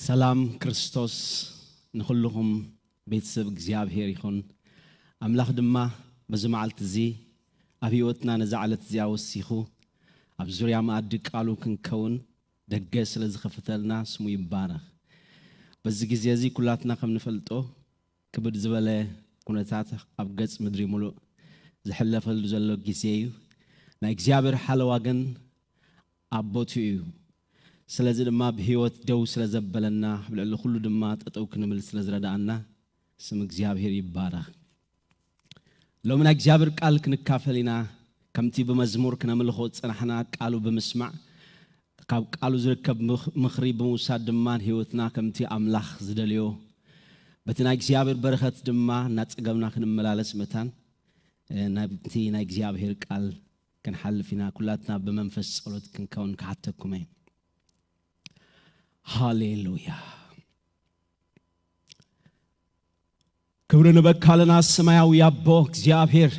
ሰላም ክርስቶስ ንኹልኹም ቤተሰብ እግዚኣብሔር ይኹን። ኣምላኽ ድማ በዚ መዓልቲ እዚ ኣብ ህይወትና ነዛ ዕለት እዚኣ ወሲኹ ኣብ ዙርያ መኣዲ ቃሉ ክንከውን ደገ ስለ ዝኸፈተልና ስሙ ይባረኽ። በዚ ግዜ እዚ ኩላትና ከም ንፈልጦ ክብድ ዝበለ ኩነታት ኣብ ገጽ ምድሪ ሙሉእ ዝሕለፈሉ ዘሎ ግዜ እዩ። ናይ እግዚኣብሔር ሓለዋ ግን ኣብ ቦትኡ እዩ። ስለዚ ድማ ብህይወት ደው ስለ ዘበለና ኣብ ልዕሊ ኩሉ ድማ ጠጠው ክንብል ስለ ዝረዳኣና ስም እግዚኣብሔር ይባረኽ። ሎሚ ናይ እግዚኣብሔር ቃል ክንካፈል ኢና። ከምቲ ብመዝሙር ክነምልኾ ዝጸናሕና ቃሉ ብምስማዕ ካብ ቃሉ ዝርከብ ምኽ- ምኽሪ ብምውሳድ ድማ ንህይወትና ከምቲ ኣምላኽ ዝደልዮ በቲ ናይ እግዚኣብሔር በረኸት ድማ እናጸገምና ክንመላለስ መታን እ፣ ናብቲ ናይ እግዚኣብሔር ቃል ክንሓልፍ ኢና። ኩላትና ብመንፈስ ጸሎት ክንከውን ክሓተኩም እየ። ሃሌሉያ። ክብሪ ንበካ ኣለና ሰማያዊ ኣቦ እግዚኣብሔር።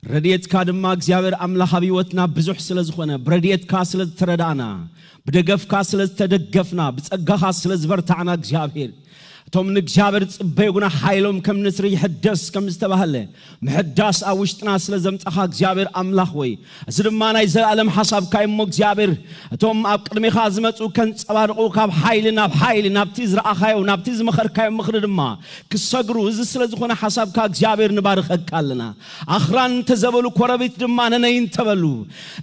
ረድኤትካ ድማ እግዚኣብሔር ኣምላኽ ኣብ ህይወትና ብዙሕ ስለ ዝኾነ፣ ብረድኤትካ ስለ ዝተረዳእና፣ ብደገፍካ ስለ ዝተደገፍና፣ ብጸጋኻ ስለ ዝበርታዕና እግዚኣብሔር፣ እቶም ንእግዚኣብሔር ዝጽበዩ ግና ሓይሎም ከም ንስሪ ይሕደስ ከም ዝተባህለ፣ ምሕዳስ ኣብ ውሽጥና ስለ ዘምጻኻ እግዚኣብሔር ኣምላኽ ወይ፣ እዚ ድማ ናይ ዘለኣለም ሓሳብካ እሞ እግዚኣብሔር፣ እቶም ኣብ ቅድሜኻ ዝመጹ ከንጸባርቑ ካብ ሓይሊ ናብ ሓይሊ፣ ናብቲ ዝረኣኻዮ ናብቲ ዝመኸርካዮ ምኽሪ ድማ ክሰግሩ፣ እዚ ስለ ዝኾነ ሓሳብካ እግዚኣብሔር ንባርኸካ ኣለና። ኣኽራን እንተዘበሉ ኮረቢት ድማ ነነይ እንተበሉ፣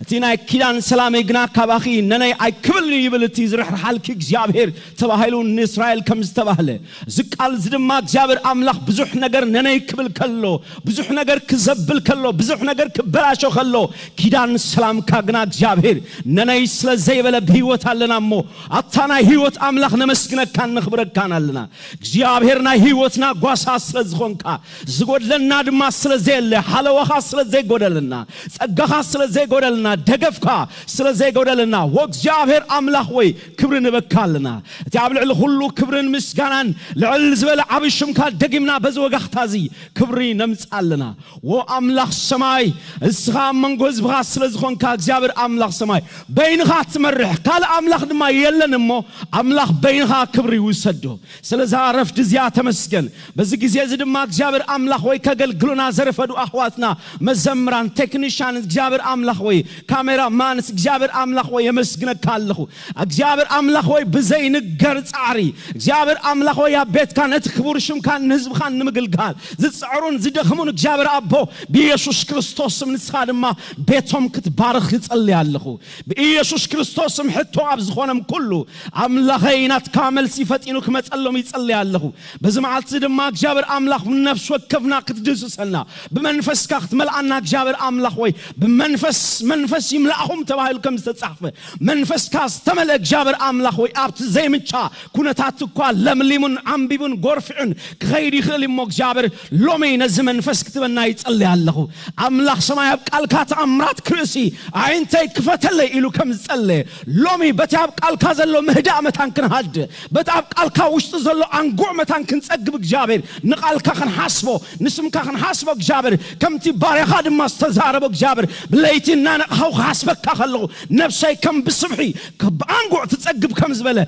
እቲ ናይ ኪዳን ሰላመይ ግና ካባኺ ነነይ ኣይክብልን እዩ ይብል እቲ ዝርሕርሓልኪ እግዚኣብሔር ተባሂሉ ንእስራኤል ከም ዝተባህለ፣ እዚ ቃል እዚ ድማ እግዚኣብሔር ኣምላኽ ብዙሕ ነገር ነነይ ክብል ከሎ፣ ብዙሕ ነገር ክዘብል ከሎ፣ ብዙሕ ነገር ክበላሾ ከሎ፣ ኪዳን ሰላምካ ግና እግዚኣብሔር ነነይ ስለ ዘይበለ ብህይወት ኣለና እሞ፣ ኣታ ናይ ህይወት ኣምላኽ ነመስግነካን ነኽብረካን ኣለና። እግዚኣብሔር ናይ ህይወትና ጓሳ ስለ ዝኾንካ፣ ዝጎድለና ድማ ስለ ዘየለ፣ ሓለዋኻ ስለ ዘይጎደለና፣ ጸጋኻ ስለ ዘይጎደለና፣ ደገፍካ ስለ ዘይጎደለና፣ ወእግዚኣብሔር ኣምላኽ ወይ ክብሪ ንበካ ኣለና። እቲ ኣብ ልዕሊ ኩሉ ክብርን ምስጋናን ልዕል ዝበለ ዓቢ ሽምካ ደጊምና በዚ ወጋሕታ እዚ ክብሪ ነምጽእ ኣለና። ወ ኣምላኽ ሰማይ፣ እስኻ ኣብ መንጎ ህዝብኻ ስለ ዝኾንካ እግዚኣብሔር ኣምላኽ ሰማይ፣ በይንኻ ትመርሕ፣ ካልእ ኣምላኽ ድማ የለን እሞ፣ ኣምላኽ በይንኻ ክብሪ ይውሰዶ። ስለዛ ረፍዲ እዚኣ ተመስገን። በዚ ግዜ እዚ ድማ እግዚኣብሔር ኣምላኽ ወይ ከገልግሉና ዘረፈዱ ኣሕዋትና መዘምራን፣ ቴክኒሻን፣ እግዚኣብሔር ኣምላኽ ወይ ካሜራ ማንስ እግዚኣብሔር ኣምላኽ ወይ የመስግነካ ኣለኹ። እግዚኣብሔር ኣምላኽ ወይ ብዘይንገር ጻዕሪ እግዚኣብሔር ኣምላኽ ወይ ኣብ ቤትካ ነቲ ክቡር ሽምካን ንህዝብኻን ንምግልጋል ዝጽዕሩን ዝደኽሙን እግዚኣብሔር ኣቦ ብኢየሱስ ክርስቶስ ስም ንስኻ ድማ ቤቶም ክትባርኽ ይጸልይ ኣለኹ። ብኢየሱስ ክርስቶስ ስም ሕቶ ኣብ ዝኾኖም ኩሉ ኣምላኸይ ናትካ መልሲ ፈጢኑ ክመጸሎም ይጸልይ ኣለኹ። በዚ መዓልቲ ድማ እግዚኣብሔር ኣምላኽ ነፍሲ ወከፍና ክትድስሰና ብመንፈስካ ክትመልኣና እግዚኣብሔር ኣምላኽ ወይ ብመንፈስ መንፈስ ይምላእኹም ተባሂሉ ከም ዝተጻሕፈ መንፈስካ ዝተመልአ እግዚኣብሔር ኣምላኽ ወይ ኣብቲ ዘይምቻ ኩነታት እኳ ለምሊሙን ዓንቢቡን ጎርፊዑን ክኸይድ ይኽእል እሞ እግዚኣብሔር ሎሚ ነዚ መንፈስ ክትበና ይጸልይ ኣለኹ። ኣምላኽ ሰማይ ኣብ ቃልካ ተኣምራት ክርእሲ ኣዒንተይ ክፈተለይ ኢሉ ከም ዝጸለየ ሎሚ በቲ ኣብ ቃልካ ዘሎ ምህዳእ መታን ክንሃድ በቲ ኣብ ቃልካ ውሽጢ ዘሎ ኣንጉዕ መታን ክንጸግብ እግዚኣብሔር ንቃልካ ክንሓስቦ ንስምካ ክንሓስቦ እግዚኣብሔር ከምቲ ባርያኻ ድማ ዝተዛረቦ እግዚኣብሔር ብለይቲ እናነቕሃው ክሓስበካ ከለኹ ነብሰይ ከም ብስብሒ ብኣንጉዕ ትጸግብ ከም ዝበለ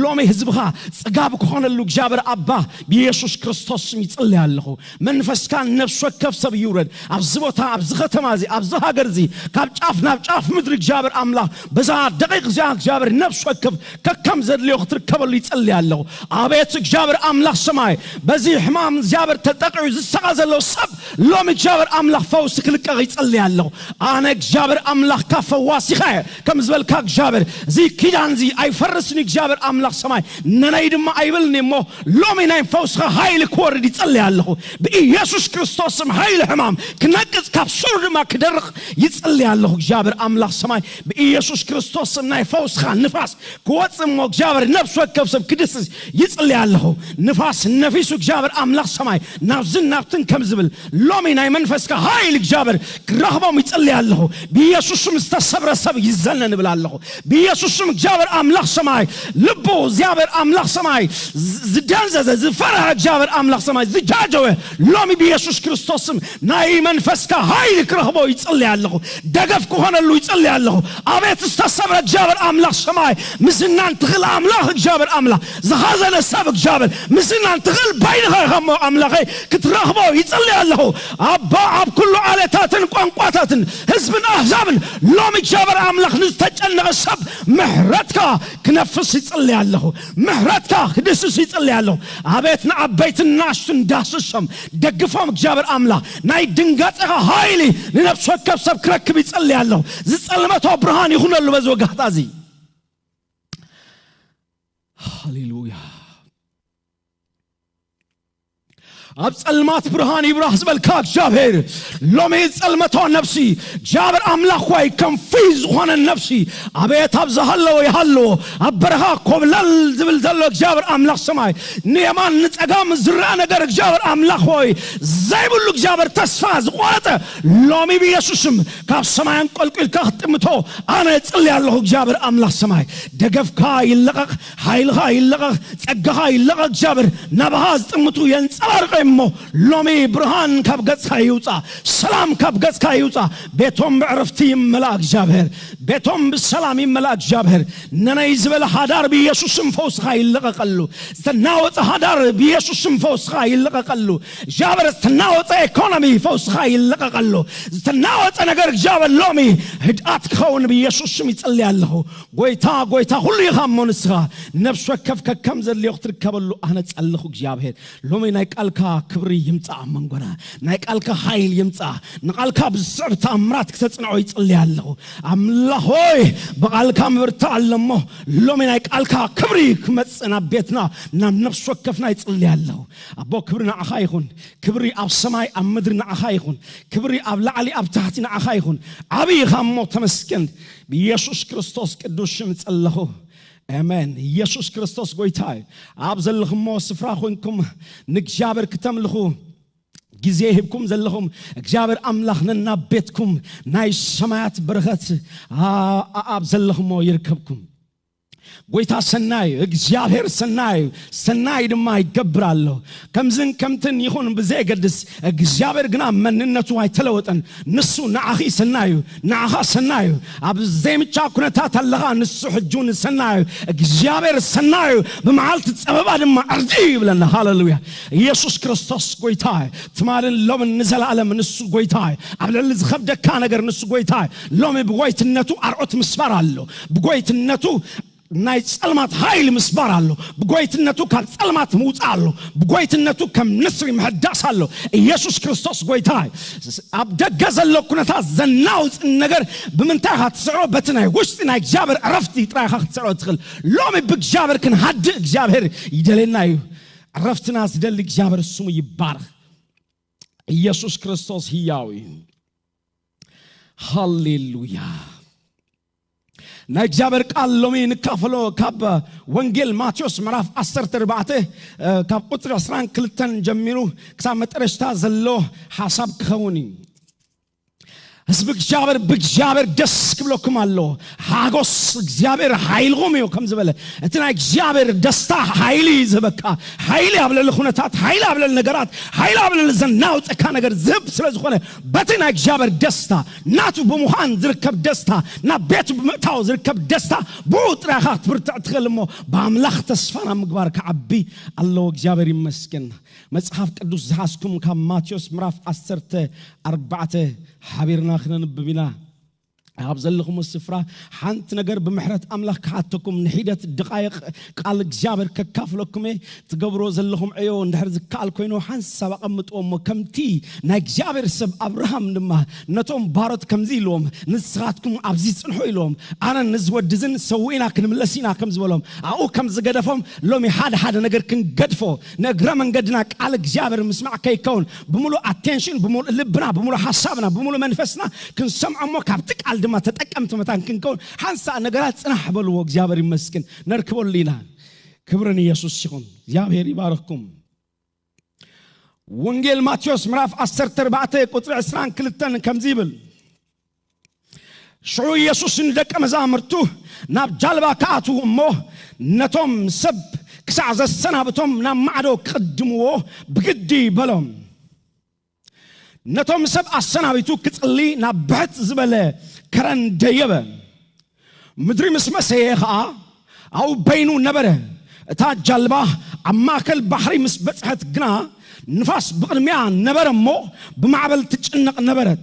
ሎሚ ህዝብኻ ጽጋብ ክኾነሉ እግዚኣብሔር ኣባ ብኢየሱስ ክርስቶስ ስም ይጽልይ ኣለኹ። መንፈስካ ነፍሲ ወከፍ ሰብ ይውረድ ኣብዚ ቦታ ኣብዚ ከተማ እዚ ኣብዚ ሃገር እዚ ካብ ጫፍ ናብ ጫፍ ምድሪ እግዚኣብሔር ኣምላኽ በዛ ደቂቕ እዚኣ እግዚኣብሔር ነፍሲ ወከፍ ከከም ዘድልዮ ክትርከበሉ ይጸልይ ኣለኹ። ኣቤት እግዚኣብሔር ኣምላኽ ሰማይ በዚ ሕማም እግዚኣብሔር ተጠቂዑ ዝሰቓ ዘሎ ሰብ ሎሚ እግዚኣብሔር ኣምላኽ ፈውሲ ክልቀቕ ይጸልይ ኣለኹ። ኣነ እግዚኣብሔር ኣምላኽካ ፈዋሲኻ እየ ከም ዝበልካ እግዚኣብሔር እዚ ኪዳን እዚ ኣይፈርስን እግዚኣብሔር ኣምላኽ ሰማይ ነነይ ድማ ኣይብልኒ እሞ ሎሚ ናይ ፈውስኻ ሃይሊ ክወርድ ይጸልይ ኣለኹ። ብኢየሱስ ክርስቶስ ስም ሃይሊ ሕማም ክነቅጽ ካብ ሱሩ ድማ ክደርቕ ይጸልይ ኣለኹ። እግዚኣብሔር ኣምላኽ ሰማይ ብኢየሱስ ክርስቶስ ስም ናይ ፈውስኻ ንፋስ ክወጽእ እሞ እግዚኣብሔር ነፍሲ ወከፍ ሰብ ክድስስ ይጽልይ ኣለኹ። ንፋስ ነፊሱ እግዚኣብሔር ኣምላኽ ሰማይ ናብዝን ናብትን ከም ዝብል ሎሚ ናይ መንፈስካ ሃይል እግዚኣብሔር ክረኽቦም ይጽልይ ኣለኹ። ብኢየሱስ ስም ዝተሰብረ ሰብ ይዘነ ንብል ኣለኹ። ብኢየሱስ ስም እግዚኣብሔር ኣምላኽ ሰማይ ልቡ እግዚኣብሔር ኣምላኽ ሰማይ ዝ- ዝደንዘዘ ዝፈርሐ እግዚኣብሔር ኣምላኽ ሰማይ ዝጃጀወ ሎሚ ብየሱስ ክርስቶስ ስም ናይ መንፈስካ ኃይሊ ክረኽቦ ይጽልይ ኣለኹ። ደገፍ ክኾነሉ ይጽልይ ኣለኹ። ኣቤት ዝተሰብረ እግዚኣብሔር ኣምላኽ ሰማይ ምስናን ትኽእል ኣምላኽ እግዚኣብሔር ኣምላኽ ዝኻዘነ ሰብ እግዚኣብሔር ምስናን ትኽእል ባይንኻ ኢኻ እሞ ኣምላኸይ ክትረኽቦ ይጽልይ ኣለኹ። ኣባ ኣብ ኩሉ ዓለታትን ቋንቋታትን ህዝብን ኣህዛብን ሎሚ እግዚኣብሔር ኣምላኽ ንዝተጨነቐ ሰብ ምሕረትካ ክነፍስ ይጽልይ ኣለኹ። ምሕረትካ ክድስስ ይጽልይ ኣለኹ። ኣቤት ንዓበይትን ንኣሽቱን ዳስሶም ደግፎም እግዚኣብሔር ኣምላኽ ናይ ድንጋጼኻ ኃይሊ ንነፍሲ ወከፍ ሰብ ክረክብ ይጽልይ ኣለኹ። ዝጸልመቶ ብርሃን ይኹነሉ በዚ ወጋሕታ እዚ። ሃሌሉያ። ኣብ ጸልማት ብርሃን ይብራህ ዝበልካ እግዚኣብሔር ሎሚ ጸልመቶ ነፍሲ እግዚኣብሔር ኣምላኽ ሆይ ከም ፍይ ዝኾነ ነፍሲ ኣቤት ኣብ ዝሃለወ ይሃለዎ ኣብ በረኻ ኮብለል ዝብል ዘሎ እግዚኣብሔር ኣምላኽ ሰማይ ንየማን ንጸጋም ዝረኣ ነገር እግዚኣብሔር ኣምላኽ ሆይ ዘይብሉ እግዚኣብሔር ተስፋ ዝቆረጠ ሎሚ ብየሱስም ካብ ሰማይ ኣንቆልቂልካ ክትጥምቶ ኣነ እጽሊ ኣለኹ እግዚኣብሔር ኣምላኽ ሰማይ ደገፍካ ይለቐቕ ሓይልኻ ይለቐቕ ጸጋኻ ይለቐቕ እግዚኣብሔር ናባኻ ዝጥምቱ የንጸባርቀ እሞ ሎሚ ብርሃን ካብ ገጽካ ይውጻ ሰላም ካብ ገጽካ ይውጻ ቤቶም ብዕረፍቲ ይመላእ እግዚኣብሔር ቤቶም ብሰላም ይመላእ እግዚኣብሔር ነነይ ዝበለ ሓዳር ብኢየሱስም ፈውስኻ ይለቐቐሉ ዝተናወጸ ሓዳር ብኢየሱስም ፈውስኻ ይለቐቐሉ እግዚኣብሔር ዝተናወጸ ኢኮኖሚ ፈውስኻ ይለቐቐሉ ዝተናወጸ ነገር እግዚኣብሔር ሎሚ ህድኣት ክኸውን ብኢየሱስም ይጽልይ ኣለኹ ጎይታ ጎይታ ኩሉ ኢኻ እሞ ንስኻ ነፍሲ ወከፍ ከከም ዘድልዮ ክትርከበሉ ኣነ ጸልኹ እግዚኣብሔር ሎሚ ናይ ቃልካ ክብሪ ይምጻእ ኣብ መንጎና ናይ ቃልካ ሓይል ይምጻእ ንቃልካ ብዝስዕብ ተኣምራት ክተጽንዖ ይጽልይ ኣለኹ ኣምላኽ ሆይ ብቃልካ ምብርታዕ ኣለሞ ሎሚ ናይ ቃልካ ክብሪ ክመጽእ ናብ ቤትና ናብ ነፍሲ ወከፍና ይጽልይ ኣለኹ ኣቦ ክብሪ ንዓኻ ይኹን ክብሪ ኣብ ሰማይ ኣብ ምድሪ ንዓኻ ይኹን ክብሪ ኣብ ላዕሊ ኣብ ታሕቲ ንዓኻ ይኹን ዓብዪ ኢኻ እሞ ተመስገን ብኢየሱስ ክርስቶስ ቅዱስ ሽም ጸለኹ ኣሜን ኢየሱስ ክርስቶስ ጎይታ እዩ ኣብ ዘለኹሞ ስፍራ ኮንኩም ንእግዚኣብሔር ክተምልኹ ግዜ ሂብኩም ዘለኹም እግዚኣብሔር ኣምላኽ ነናብ ቤትኩም ናይ ሰማያት በረኸት ኣብ ዘለኹሞ ይርከብኩም ጎይታ ሰናይ እዩ እግዚኣብሔር ሰናይ እዩ ሰናይ ድማ ይገብር ኣሎ ከምዝን ከምትን ይኹን ብዘየገድስ እግዚኣብሔር ግና መንነቱ ኣይተለወጠን ንሱ ንዓኺ ሰናይ እዩ ንዓኻ ሰናይ እዩ ኣብ ዘይምቻ ኩነታት ኣለኻ ንሱ ሕጁን ሰናይ እዩ እግዚኣብሔር ሰናይ እዩ ብመዓልቲ ጸበባ ድማ ዕርዲ ይብለና ሃሌሉያ ኢየሱስ ክርስቶስ ጎይታ እዩ ትማልን ሎምን ንዘለኣለም ንሱ ጎይታ እዩ ኣብ ልዕሊ ዝኸብደካ ነገር ንሱ ጎይታ እዩ ሎሚ ብጎይትነቱ ኣርዑት ምስባር ኣሎ ብጎይትነቱ ናይ ጸልማት ኃይል ምስባር ኣሎ ብጎይትነቱ ካብ ጸልማት ምውጻእ ኣሎ ብጎይትነቱ ከም ንስሪ ምሕዳስ ኣሎ ኢየሱስ ክርስቶስ ጎይታ ኣብ ደገ ዘሎ ኩነታት ዘናውጽ ነገር ብምንታይ ኢኻ ትስዕሮ በቲ ናይ ውሽጢ ናይ እግዚኣብሔር ዕረፍቲ ጥራይ ኢኻ ክትስዕሮ ትኽእል ሎሚ ብእግዚኣብሔር ክንሃድእ እግዚኣብሔር ይደልየና እዩ ዕረፍትና ዝደሊ እግዚኣብሔር ስሙ ይባረኽ ኢየሱስ ክርስቶስ ህያው እዩ ሃሌሉያ ናይ እግዚኣብሔር ቃል ሎሚ ንካፈሎ ካብ ወንጌል ማቴዎስ ምዕራፍ ዓሰርተ ኣርባዕተ ካብ ቁፅሪ ዕስራን ክልተን ጀሚሩ ክሳብ መጠረሽታ ዘሎ ሓሳብ ክኸውን እዩ ህዝቢ እግዚኣብሔር ብእግዚኣብሔር ደስ ክብለኩም ኣሎ ሓጎስ እግዚኣብሔር ሓይልኹም እዩ ከም ዝበለ እቲ ናይ እግዚኣብሔር ደስታ ሓይሊ እዩ ዝህበካ ሓይሊ ኣብ ልዕሊ ኩነታት ሓይሊ ኣብ ልዕሊ ነገራት ሓይሊ ኣብ ልዕሊ ዘናውፀካ ነገር ዝህብ ስለ ዝኾነ በቲ ናይ እግዚኣብሔር ደስታ ናቱ ብምዃን ዝርከብ ደስታ ናብ ቤቱ ብምእታው ዝርከብ ደስታ ብኡ ጥራይኻ ክትብርትዕ ትኽእል እሞ ብኣምላኽ ተስፋ ናብ ምግባር ክዓቢ ኣለዎ እግዚኣብሔር ይመስገን መጽሓፍ ቅዱስ ዝሓዝኩም ካብ ማቴዎስ ምዕራፍ ዓሰርተ ኣርባዕተ ሓቢርና ክነንብብ ኢና ኣብ ዘለኹም ስፍራ ሓንቲ ነገር ብምሕረት ኣምላኽ ክሓተኩም ንሒደት ድቓይቕ ቃል እግዚኣብሔር ከካፍለኩም እየ ትገብሮ ዘለኹም ዕዮ እንድሕር ዝከኣል ኮይኑ ሓንሳብ ኣቐምጥዎ እሞ ከምቲ ናይ እግዚኣብሔር ሰብ ኣብርሃም ድማ ነቶም ባሮት ከምዚ ኢልዎም ንስኻትኩም ኣብዚ ጽንሑ ኢልዎም ኣነ ንዝወድዝን ሰዊእና ክንምለስ ኢና ከም ዝበሎም ኣብኡ ከም ዝገደፎም ሎሚ ሓደ ሓደ ነገር ክንገድፎ ንእግረ መንገድና ቃል እግዚኣብሔር ምስማዕ ከይከውን ብምሉእ ኣቴንሽን ብምሉእ ልብና ብምሉእ ሓሳብና ብምሉእ መንፈስና ክንሰምዖ እሞ ካብቲ ቃል ድማ ተጠቀምቲ መታን ክንከውን ሓንሳእ ነገራት ጽናሕ በልዎ እግዚኣብሔር ይመስግን ነርክበሉ ኢና ክብርን ኢየሱስ ይኹን እግዚኣብሔር ይባርኽኩም ወንጌል ማቴዎስ ምዕራፍ ዓሰርተ ኣርባዕተ ቁፅሪ ዕስራን ክልተን ከምዚ ይብል ሽዑ ኢየሱስ ንደቀ መዛሙርቱ ናብ ጃልባ ክኣትዉ እሞ ነቶም ሰብ ክሳዕ ዘሰናብቶም ናብ ማዕዶ ክቕድምዎ ብግዲ በሎም። ነቶም ሰብ ኣሰናቢቱ ክጽሊ ናብ ብሕት ዝበለ ከረን ደየበ። ምድሪ ምስ መሰየ ኸኣ ኣብኡ በይኑ ነበረ። እታ ጃልባ ኣብ ማእከል ባሕሪ ምስ በጽሐት ግና፣ ንፋስ ብቕድሚያ ነበረ እሞ ብማዕበል ትጭነቕ ነበረት።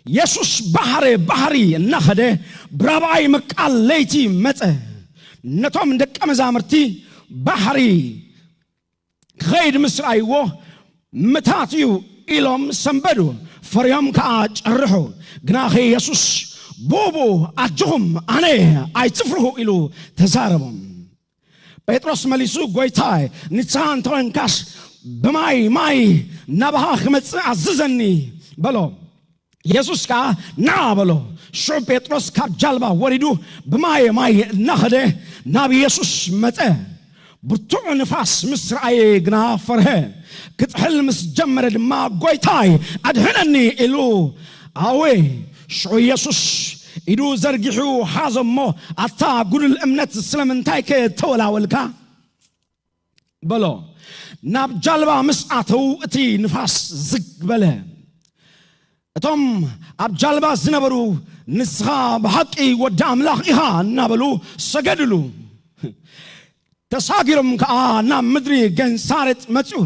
የሱስ ባሕሪ ባሕሪ እናኸደ ብራብዓይ ምቃል ለይቲ መጸ። ነቶም ደቀ መዛሙርቲ ባሕሪ ክኸይድ ምስ ረኣይዎ፣ ምታት እዩ ኢሎም ሰንበዱ፣ ፈርዮም ከኣ ጨርሑ። ግናኸ የሱስ ብኡብኡ ኣጆኹም ኣነ ኣይትፍርሁ ኢሉ ተዛረቦም። ጴጥሮስ መሊሱ ጎይታይ ንስኻ እንተኾንካስ ብማይ ማይ ናባኻ ክመጽእ ኣዝዘኒ በሎ። የሱስ ከኣ ንዓ በሎ። ሽዑ ጴጥሮስ ካብ ጃልባ ወሪዱ ብማየ ማይ እናኸደ ናብ የሱስ መጸ። ብርቱዕ ንፋስ ምስ ረኣየ ግና ፈርሀ። ክጥሕል ምስ ጀመረ ድማ ጎይታይ ኣድሕነኒ ኢሉ ኣወ። ሽዑ የሱስ ኢዱ ዘርጊሑ ሓዞ እሞ ኣታ ጉዱል እምነት ስለምንታይ ከ ተወላወልካ? በሎ። ናብ ጃልባ ምስ ኣተዉ እቲ ንፋስ ዝግ በለ። እቶም ኣብ ጃልባ ዝነበሩ ንስኻ ብሓቂ ወዲ ኣምላኽ ኢኻ እናበሉ ሰገድሉ። ተሳጊሮም ከኣ ናብ ምድሪ ገንሳሬጥ መጽኡ።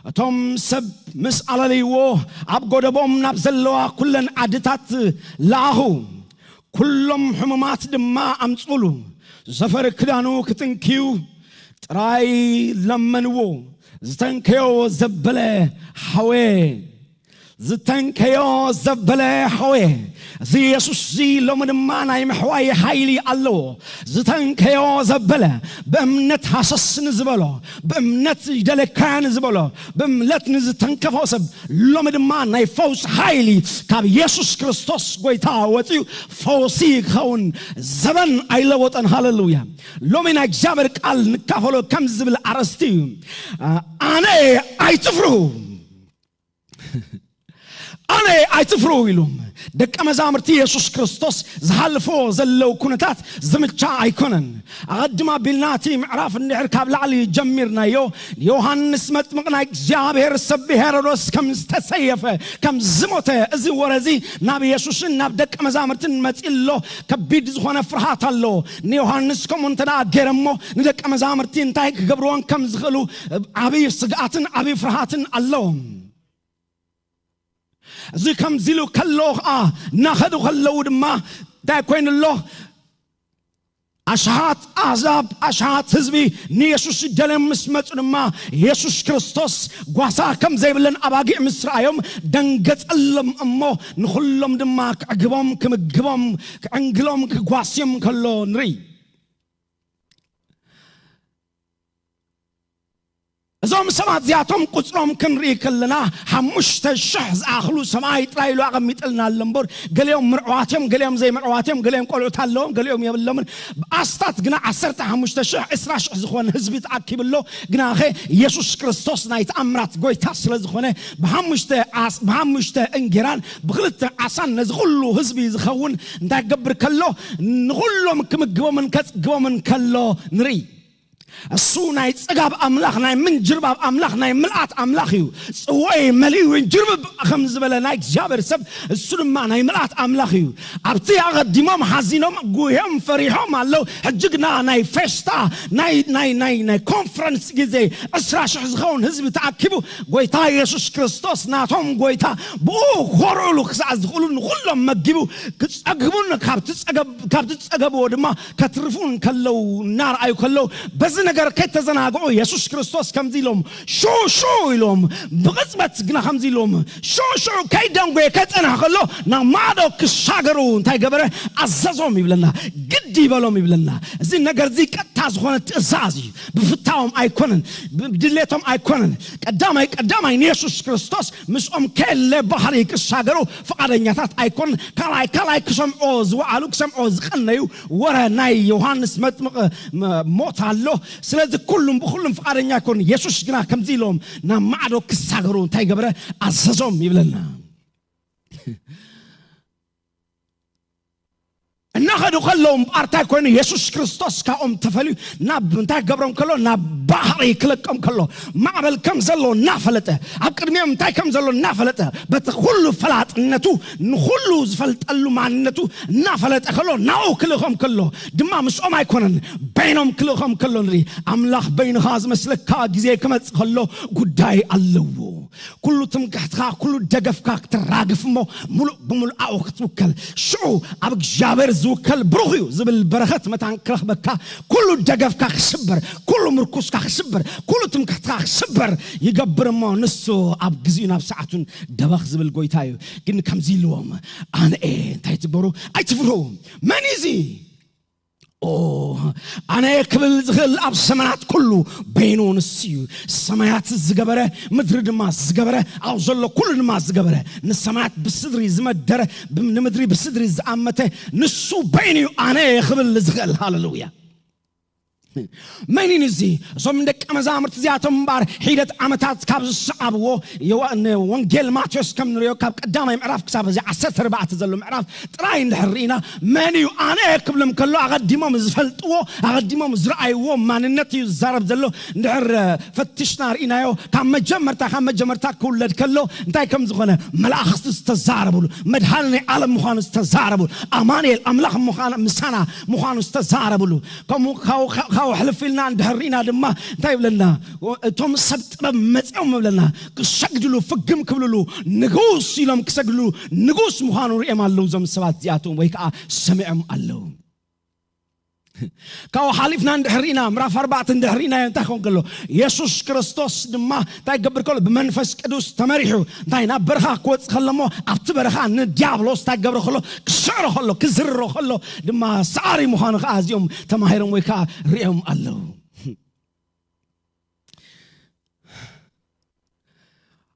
እቶም ሰብ ምስ ኣለለይዎ ኣብ ጎደቦም ናብ ዘለዋ ኩለን ዓድታት ለኣኹ። ኩሎም ሕሙማት ድማ ኣምጽኡሉ። ዘፈር ክዳኑ ክትንክዩ ጥራይ ለመንዎ። ዝተንከዮ ዘበለ ሓወየ። ዝተንከዮ ዘበለ ሓወየ። እዚ የሱስ እዚ ሎሚ ድማ ናይ ምሕዋይ ሓይሊ ኣለዎ። ዝተንከዮ ዘበለ ብእምነት ሃሰስ ንዝበሎ፣ ብእምነት ይደለካያ ንዝበሎ፣ ብእምነት ንዝተንከፎ ሰብ ሎሚ ድማ ናይ ፈውስ ሓይሊ ካብ የሱስ ክርስቶስ ጎይታ ወፂኡ ፈውሲ ክኸውን ዘበን ኣይለወጠን። ሃለሉያ። ሎሚ ናይ እግዚኣብሔር ቃል ንካፈሎ ከም ዝብል ኣርእስቲ እዩ። ኣነ ኣይትፍርሁ፣ ኣነ ኣይትፍርሁ ኢሉ። ደቀ መዛሙርቲ የሱስ ክርስቶስ ዝሓልፎ ዘለዉ ኩነታት ዝምቻ ኣይኮነን። ኣቐድም ኣቢልና እቲ ምዕራፍ እንድሕር ካብ ላዕሊ ጀሚርናዮ፣ ዮሃንስ መጥምቕ ናይ እግዚኣብሔር ሰብ ብሄሮዶስ ከም ዝተሰየፈ፣ ከም ዝሞተ፣ እዚ ወረ እዚ ናብ የሱስን ናብ ደቀ መዛሙርትን መጺእ ኣሎ። ከቢድ ዝኾነ ፍርሃት ኣሎ። ንዮሃንስ ከምኡ እንተ ደኣ ገይረ እሞ ንደቀ መዛሙርቲ እንታይ ክገብርዎን ከም ዝኽእሉ ዓብዪ ስግኣትን ዓብዪ ፍርሃትን ኣለዎም። እዚ ከምዚ ኢሉ ከሎ ኸዓ እናኸዱ ከለዉ ድማ እንታይ ኮይኑ ኣሎ? ኣሽሓት ኣህዛብ፣ ኣሽሓት ህዝቢ ንየሱስ ይደልዮም ምስ መጹ ድማ፣ የሱስ ክርስቶስ ጓሳ ከም ዘይብለን ኣባጊዕ ምስ ረኣዮም ደንገጸሎም እሞ፣ ንኹሎም ድማ ክዕግቦም፣ ክምግቦም፣ ክዕንግሎም፣ ክጓስዮም ከሎ ንርኢ። እዞም ሰባት እዚኣቶም ቁጽሮም ክንርኢ ከለና ሓሙሽተ ሽሕ ዝኣኽሉ ሰብኣይ ጥራይ ኢሉ ኣቐሚጥልና ኣሎ እምበር፣ ገሊኦም ምርዕዋት እዮም፣ ገሊኦም ዘይምርዕዋት እዮም፣ ገሊኦም ቆልዑት ኣለዎም፣ ገሊኦም የብሎምን። ብኣስታት ግና ዓሰርተ ሓሙሽተ ሽሕ፣ ዕስራ ሽሕ ዝኾነ ህዝቢ ተኣኪቡ ኣሎ። ግናኸ የሱስ ክርስቶስ ናይ ተኣምራት ጎይታ ስለ ዝኾነ ብሓሙሽተ ዓስ-፣ ብሓሙሽተ እንጌራን ብኽልተ ዓሳን ነዚ ኩሉ ህዝቢ ዝኸውን እንታይ ክገብር ከሎ? ንኹሎም ክምግቦምን ከጽግቦምን ከሎ ንርኢ። እሱ ናይ ጽጋብ ኣምላኽ፣ ናይ ምንጅርባብ ኣምላኽ፣ ናይ ምልኣት ኣምላኽ እዩ። ጽዋይ መሊኡ እንጅርብብ ከም ዝበለ ናይ እግዚኣብሔር ሰብ፣ እሱ ድማ ናይ ምልኣት ኣምላኽ እዩ። ኣብቲ ኣቐዲሞም ሓዚኖም፣ ጉህዮም፣ ፈሪሖም ኣለዉ። ሕጂ ግና ናይ ፌስታ፣ ናይ፣ ናይ፣ ናይ፣ ናይ ኮንፈረንስ ግዜ፣ ዕስራ ሽሕ ዝኸውን ህዝቢ ተኣኪቡ፣ ጎይታ የሱስ ክርስቶስ ናቶም ጎይታ ብኡ ክኾርዑሉ ክሳዕ ዝኽእሉ ንኹሎም መጊቡ፣ ክጸግቡን ካብቲ ጸገብ-፣ ካብቲ ጸገብዎ ድማ ከትርፉ እንከለዉ እናረኣዩ ከለዉ፣ በዚ ነገር ከይተዘናግዑ የሱስ ክርስቶስ ከምዚ ኢሎም፣ "ሽዑ፣ ሽዑ" ኢሎም፣ ብቕጽበት ግና ከምዚ ኢሎም፣ "ሽዑ፣ ሽዑ" ከይደንጎየ ከይጸንሐ ከሎ፣ ናብ ማዕዶ ክሻገሩ እንታይ ገበረ? ኣዘዞም ይብለና፣ ግዲ ይበሎም ይብለና። እዚ ነገር እዚ ቀጥታ ዝኾነ ትእዛዝ እዩ። ብፍታዎም ኣይኮነን፣ ብድሌቶም ኣይኮነን። ቀዳማይ፣ ቀዳማይ ንየሱስ ክርስቶስ ምስኦም ከለ ባሕሪ ክሻገሩ ፍቓደኛታት ኣይኮኑን። ካልኣይ፣ ካልኣይ ክሰምዖ ዝወዓሉ፣ ክሰምዖ ዝቐነዩ ወረ ናይ ዮሃንስ መጥምቕ መ-፣ ሞት ኣሎ። ስለዚ ኩሉም ብኹሉም ፍቓደኛ ኣይኮኑን። የሱስ ግና ከምዚ ኢሎም ናብ ማዕዶ ክሳገሩ እንታይ ገበረ? ኣዘዞም ይብለና። እናኸዱ ከለዉ እምበኣር እንታይ ኮይኑ? የሱስ ክርስቶስ ካብኦም ተፈልዩ ናብ እንታይ ክገብሮም ከሎ? ናብ ባሕሪ ክለቆም ከሎ፣ ማዕበል ከም ዘሎ እናፈለጠ፣ ኣብ ቅድሚኦም እንታይ ከም ዘሎ እናፈለጠ፣ በቲ ኩሉ ፈላጥነቱ ንኹሉ ዝፈልጠሉ ማንነቱ እናፈለጠ ከሎ፣ ናብኡ ክልእኾም ከሎ ድማ ምስኦም ኣይኮነን፣ በይኖም ክልእኾም ከሎ ንርኢ። ኣምላኽ በይንኻ ዝመስለካ ግዜ ክመጽእ ከሎ ጉዳይ ኣለዎ። ኩሉ ትምክሕትኻ፣ ኩሉ ደገፍካ ክትራግፍ እሞ፣ ምሉእ ብምሉእ ኣብኡ ክትውከል። ሽዑ ኣብ እግዚኣብሔር ዝውከል ብሩኽ እዩ ዝብል በረኸት መታን ክረኽበካ፣ ኩሉ ደገፍካ ክስበር፣ ኩሉ ምርኩስካ ክስበር፣ ኩሉ ትምክሕትካ ክስበር ይገብር እሞ፣ ንሱ ኣብ ግዜኡ ናብ ሰዓቱን ደበኽ ዝብል ጎይታ እዩ። ግን ከምዚ ኢልዎም፣ ኣነ እየ፣ እንታይ ትገብሩ? ኣይትፍርሁ። መን እዩ እዚ? ኦ፣ ኣነ ክብል ዝኽእል ኣብ ሰማያት ኩሉ በይኑ ንሱ እዩ። ሰማያት ዝገበረ፣ ምድሪ ድማ ዝገበረ፣ ኣብ ዘሎ ኩሉ ድማ ዝገበረ፣ ንሰማያት ብስድሪ ዝመደረ፣ ብ-፣ ንምድሪ ብስድሪ ዝኣመተ፣ ንሱ በይኑ እዩ ኣነ ክብል ዝኽእል። ሃሌሉያ። መን እዩ እዚ? እዞም ደቀ መዛሙርቲ እዚኣቶም እምበኣር ሒደት ዓመታት ካብ ዝሰዓብዎ የዋ-፣ ን-፣ ወንጌል ማቴዎስ ከም ንሪኦ ካብ ቀዳማይ ምዕራፍ ክሳብ እዚ ዓሰርተ ኣርባዕተ ዘሎ ምዕራፍ ጥራይ እንድሕር ርኢና፣ መን እዩ ኣነ ክብሎም ከሎ ኣቐዲሞም ዝፈልጥዎ፣ ኣቐዲሞም ዝረኣይዎ ማንነት እዩ ዝዛረብ ዘሎ። እንድሕር ፈትሽና ርኢናዮ፣ ካብ መጀመርታ፣ ካብ መጀመርታ ክውለድ ከሎ እንታይ ከም ዝኾነ፣ መላእኽቲ ዝተዛረብሉ፣ መድሓኒ ናይ ዓለም ምዃኑ ዝተዛረብሉ፣ ኣማኑኤል ኣምላኽ ምዃኑ፣ ምሳና ምዃኑ ዝተዛረብሉ፣ ከምኡ ካብኡ፣ ካብኡ ሕልፍ ኢልና እንድሕር ርኢና ድማ እንታይ ይብለና? እቶም ሰብ ጥበብ መጺኦም ይብለና፣ ክሰግድሉ፣ ፍግም ክብልሉ፣ ንጉስ ኢሎም ክሰግድሉ፣ ንጉስ ምዃኑ ርኦም ኣለዉ እዞም ሰባት እዚኣቶም፣ ወይ ከዓ ሰሚዖም ኣለዉ። ካብኡ ሓሊፍና እንድሕር ርኢና፣ ምዕራፍ ኣርባዕተ እንድሕር ርኢናዮ እንታይ ክኸውን ከሎ? የሱስ ክርስቶስ ድማ እንታይ ክገብር ከሎ? ብመንፈስ ቅዱስ ተመሪሑ እንታይ ናብ በረኻ ክወጽእ ከሎ እሞ፣ ኣብቲ በረኻ ንዲያብሎስ እንታይ ክገብሮ ከሎ? ክስዕሮ ከሎ፣ ክዝርሮ ከሎ ድማ ሰዓሪ ምዃኑ ከዓ እዚኦም ተማሂሮም ወይ ከዓ ርኦም ኣለዉ።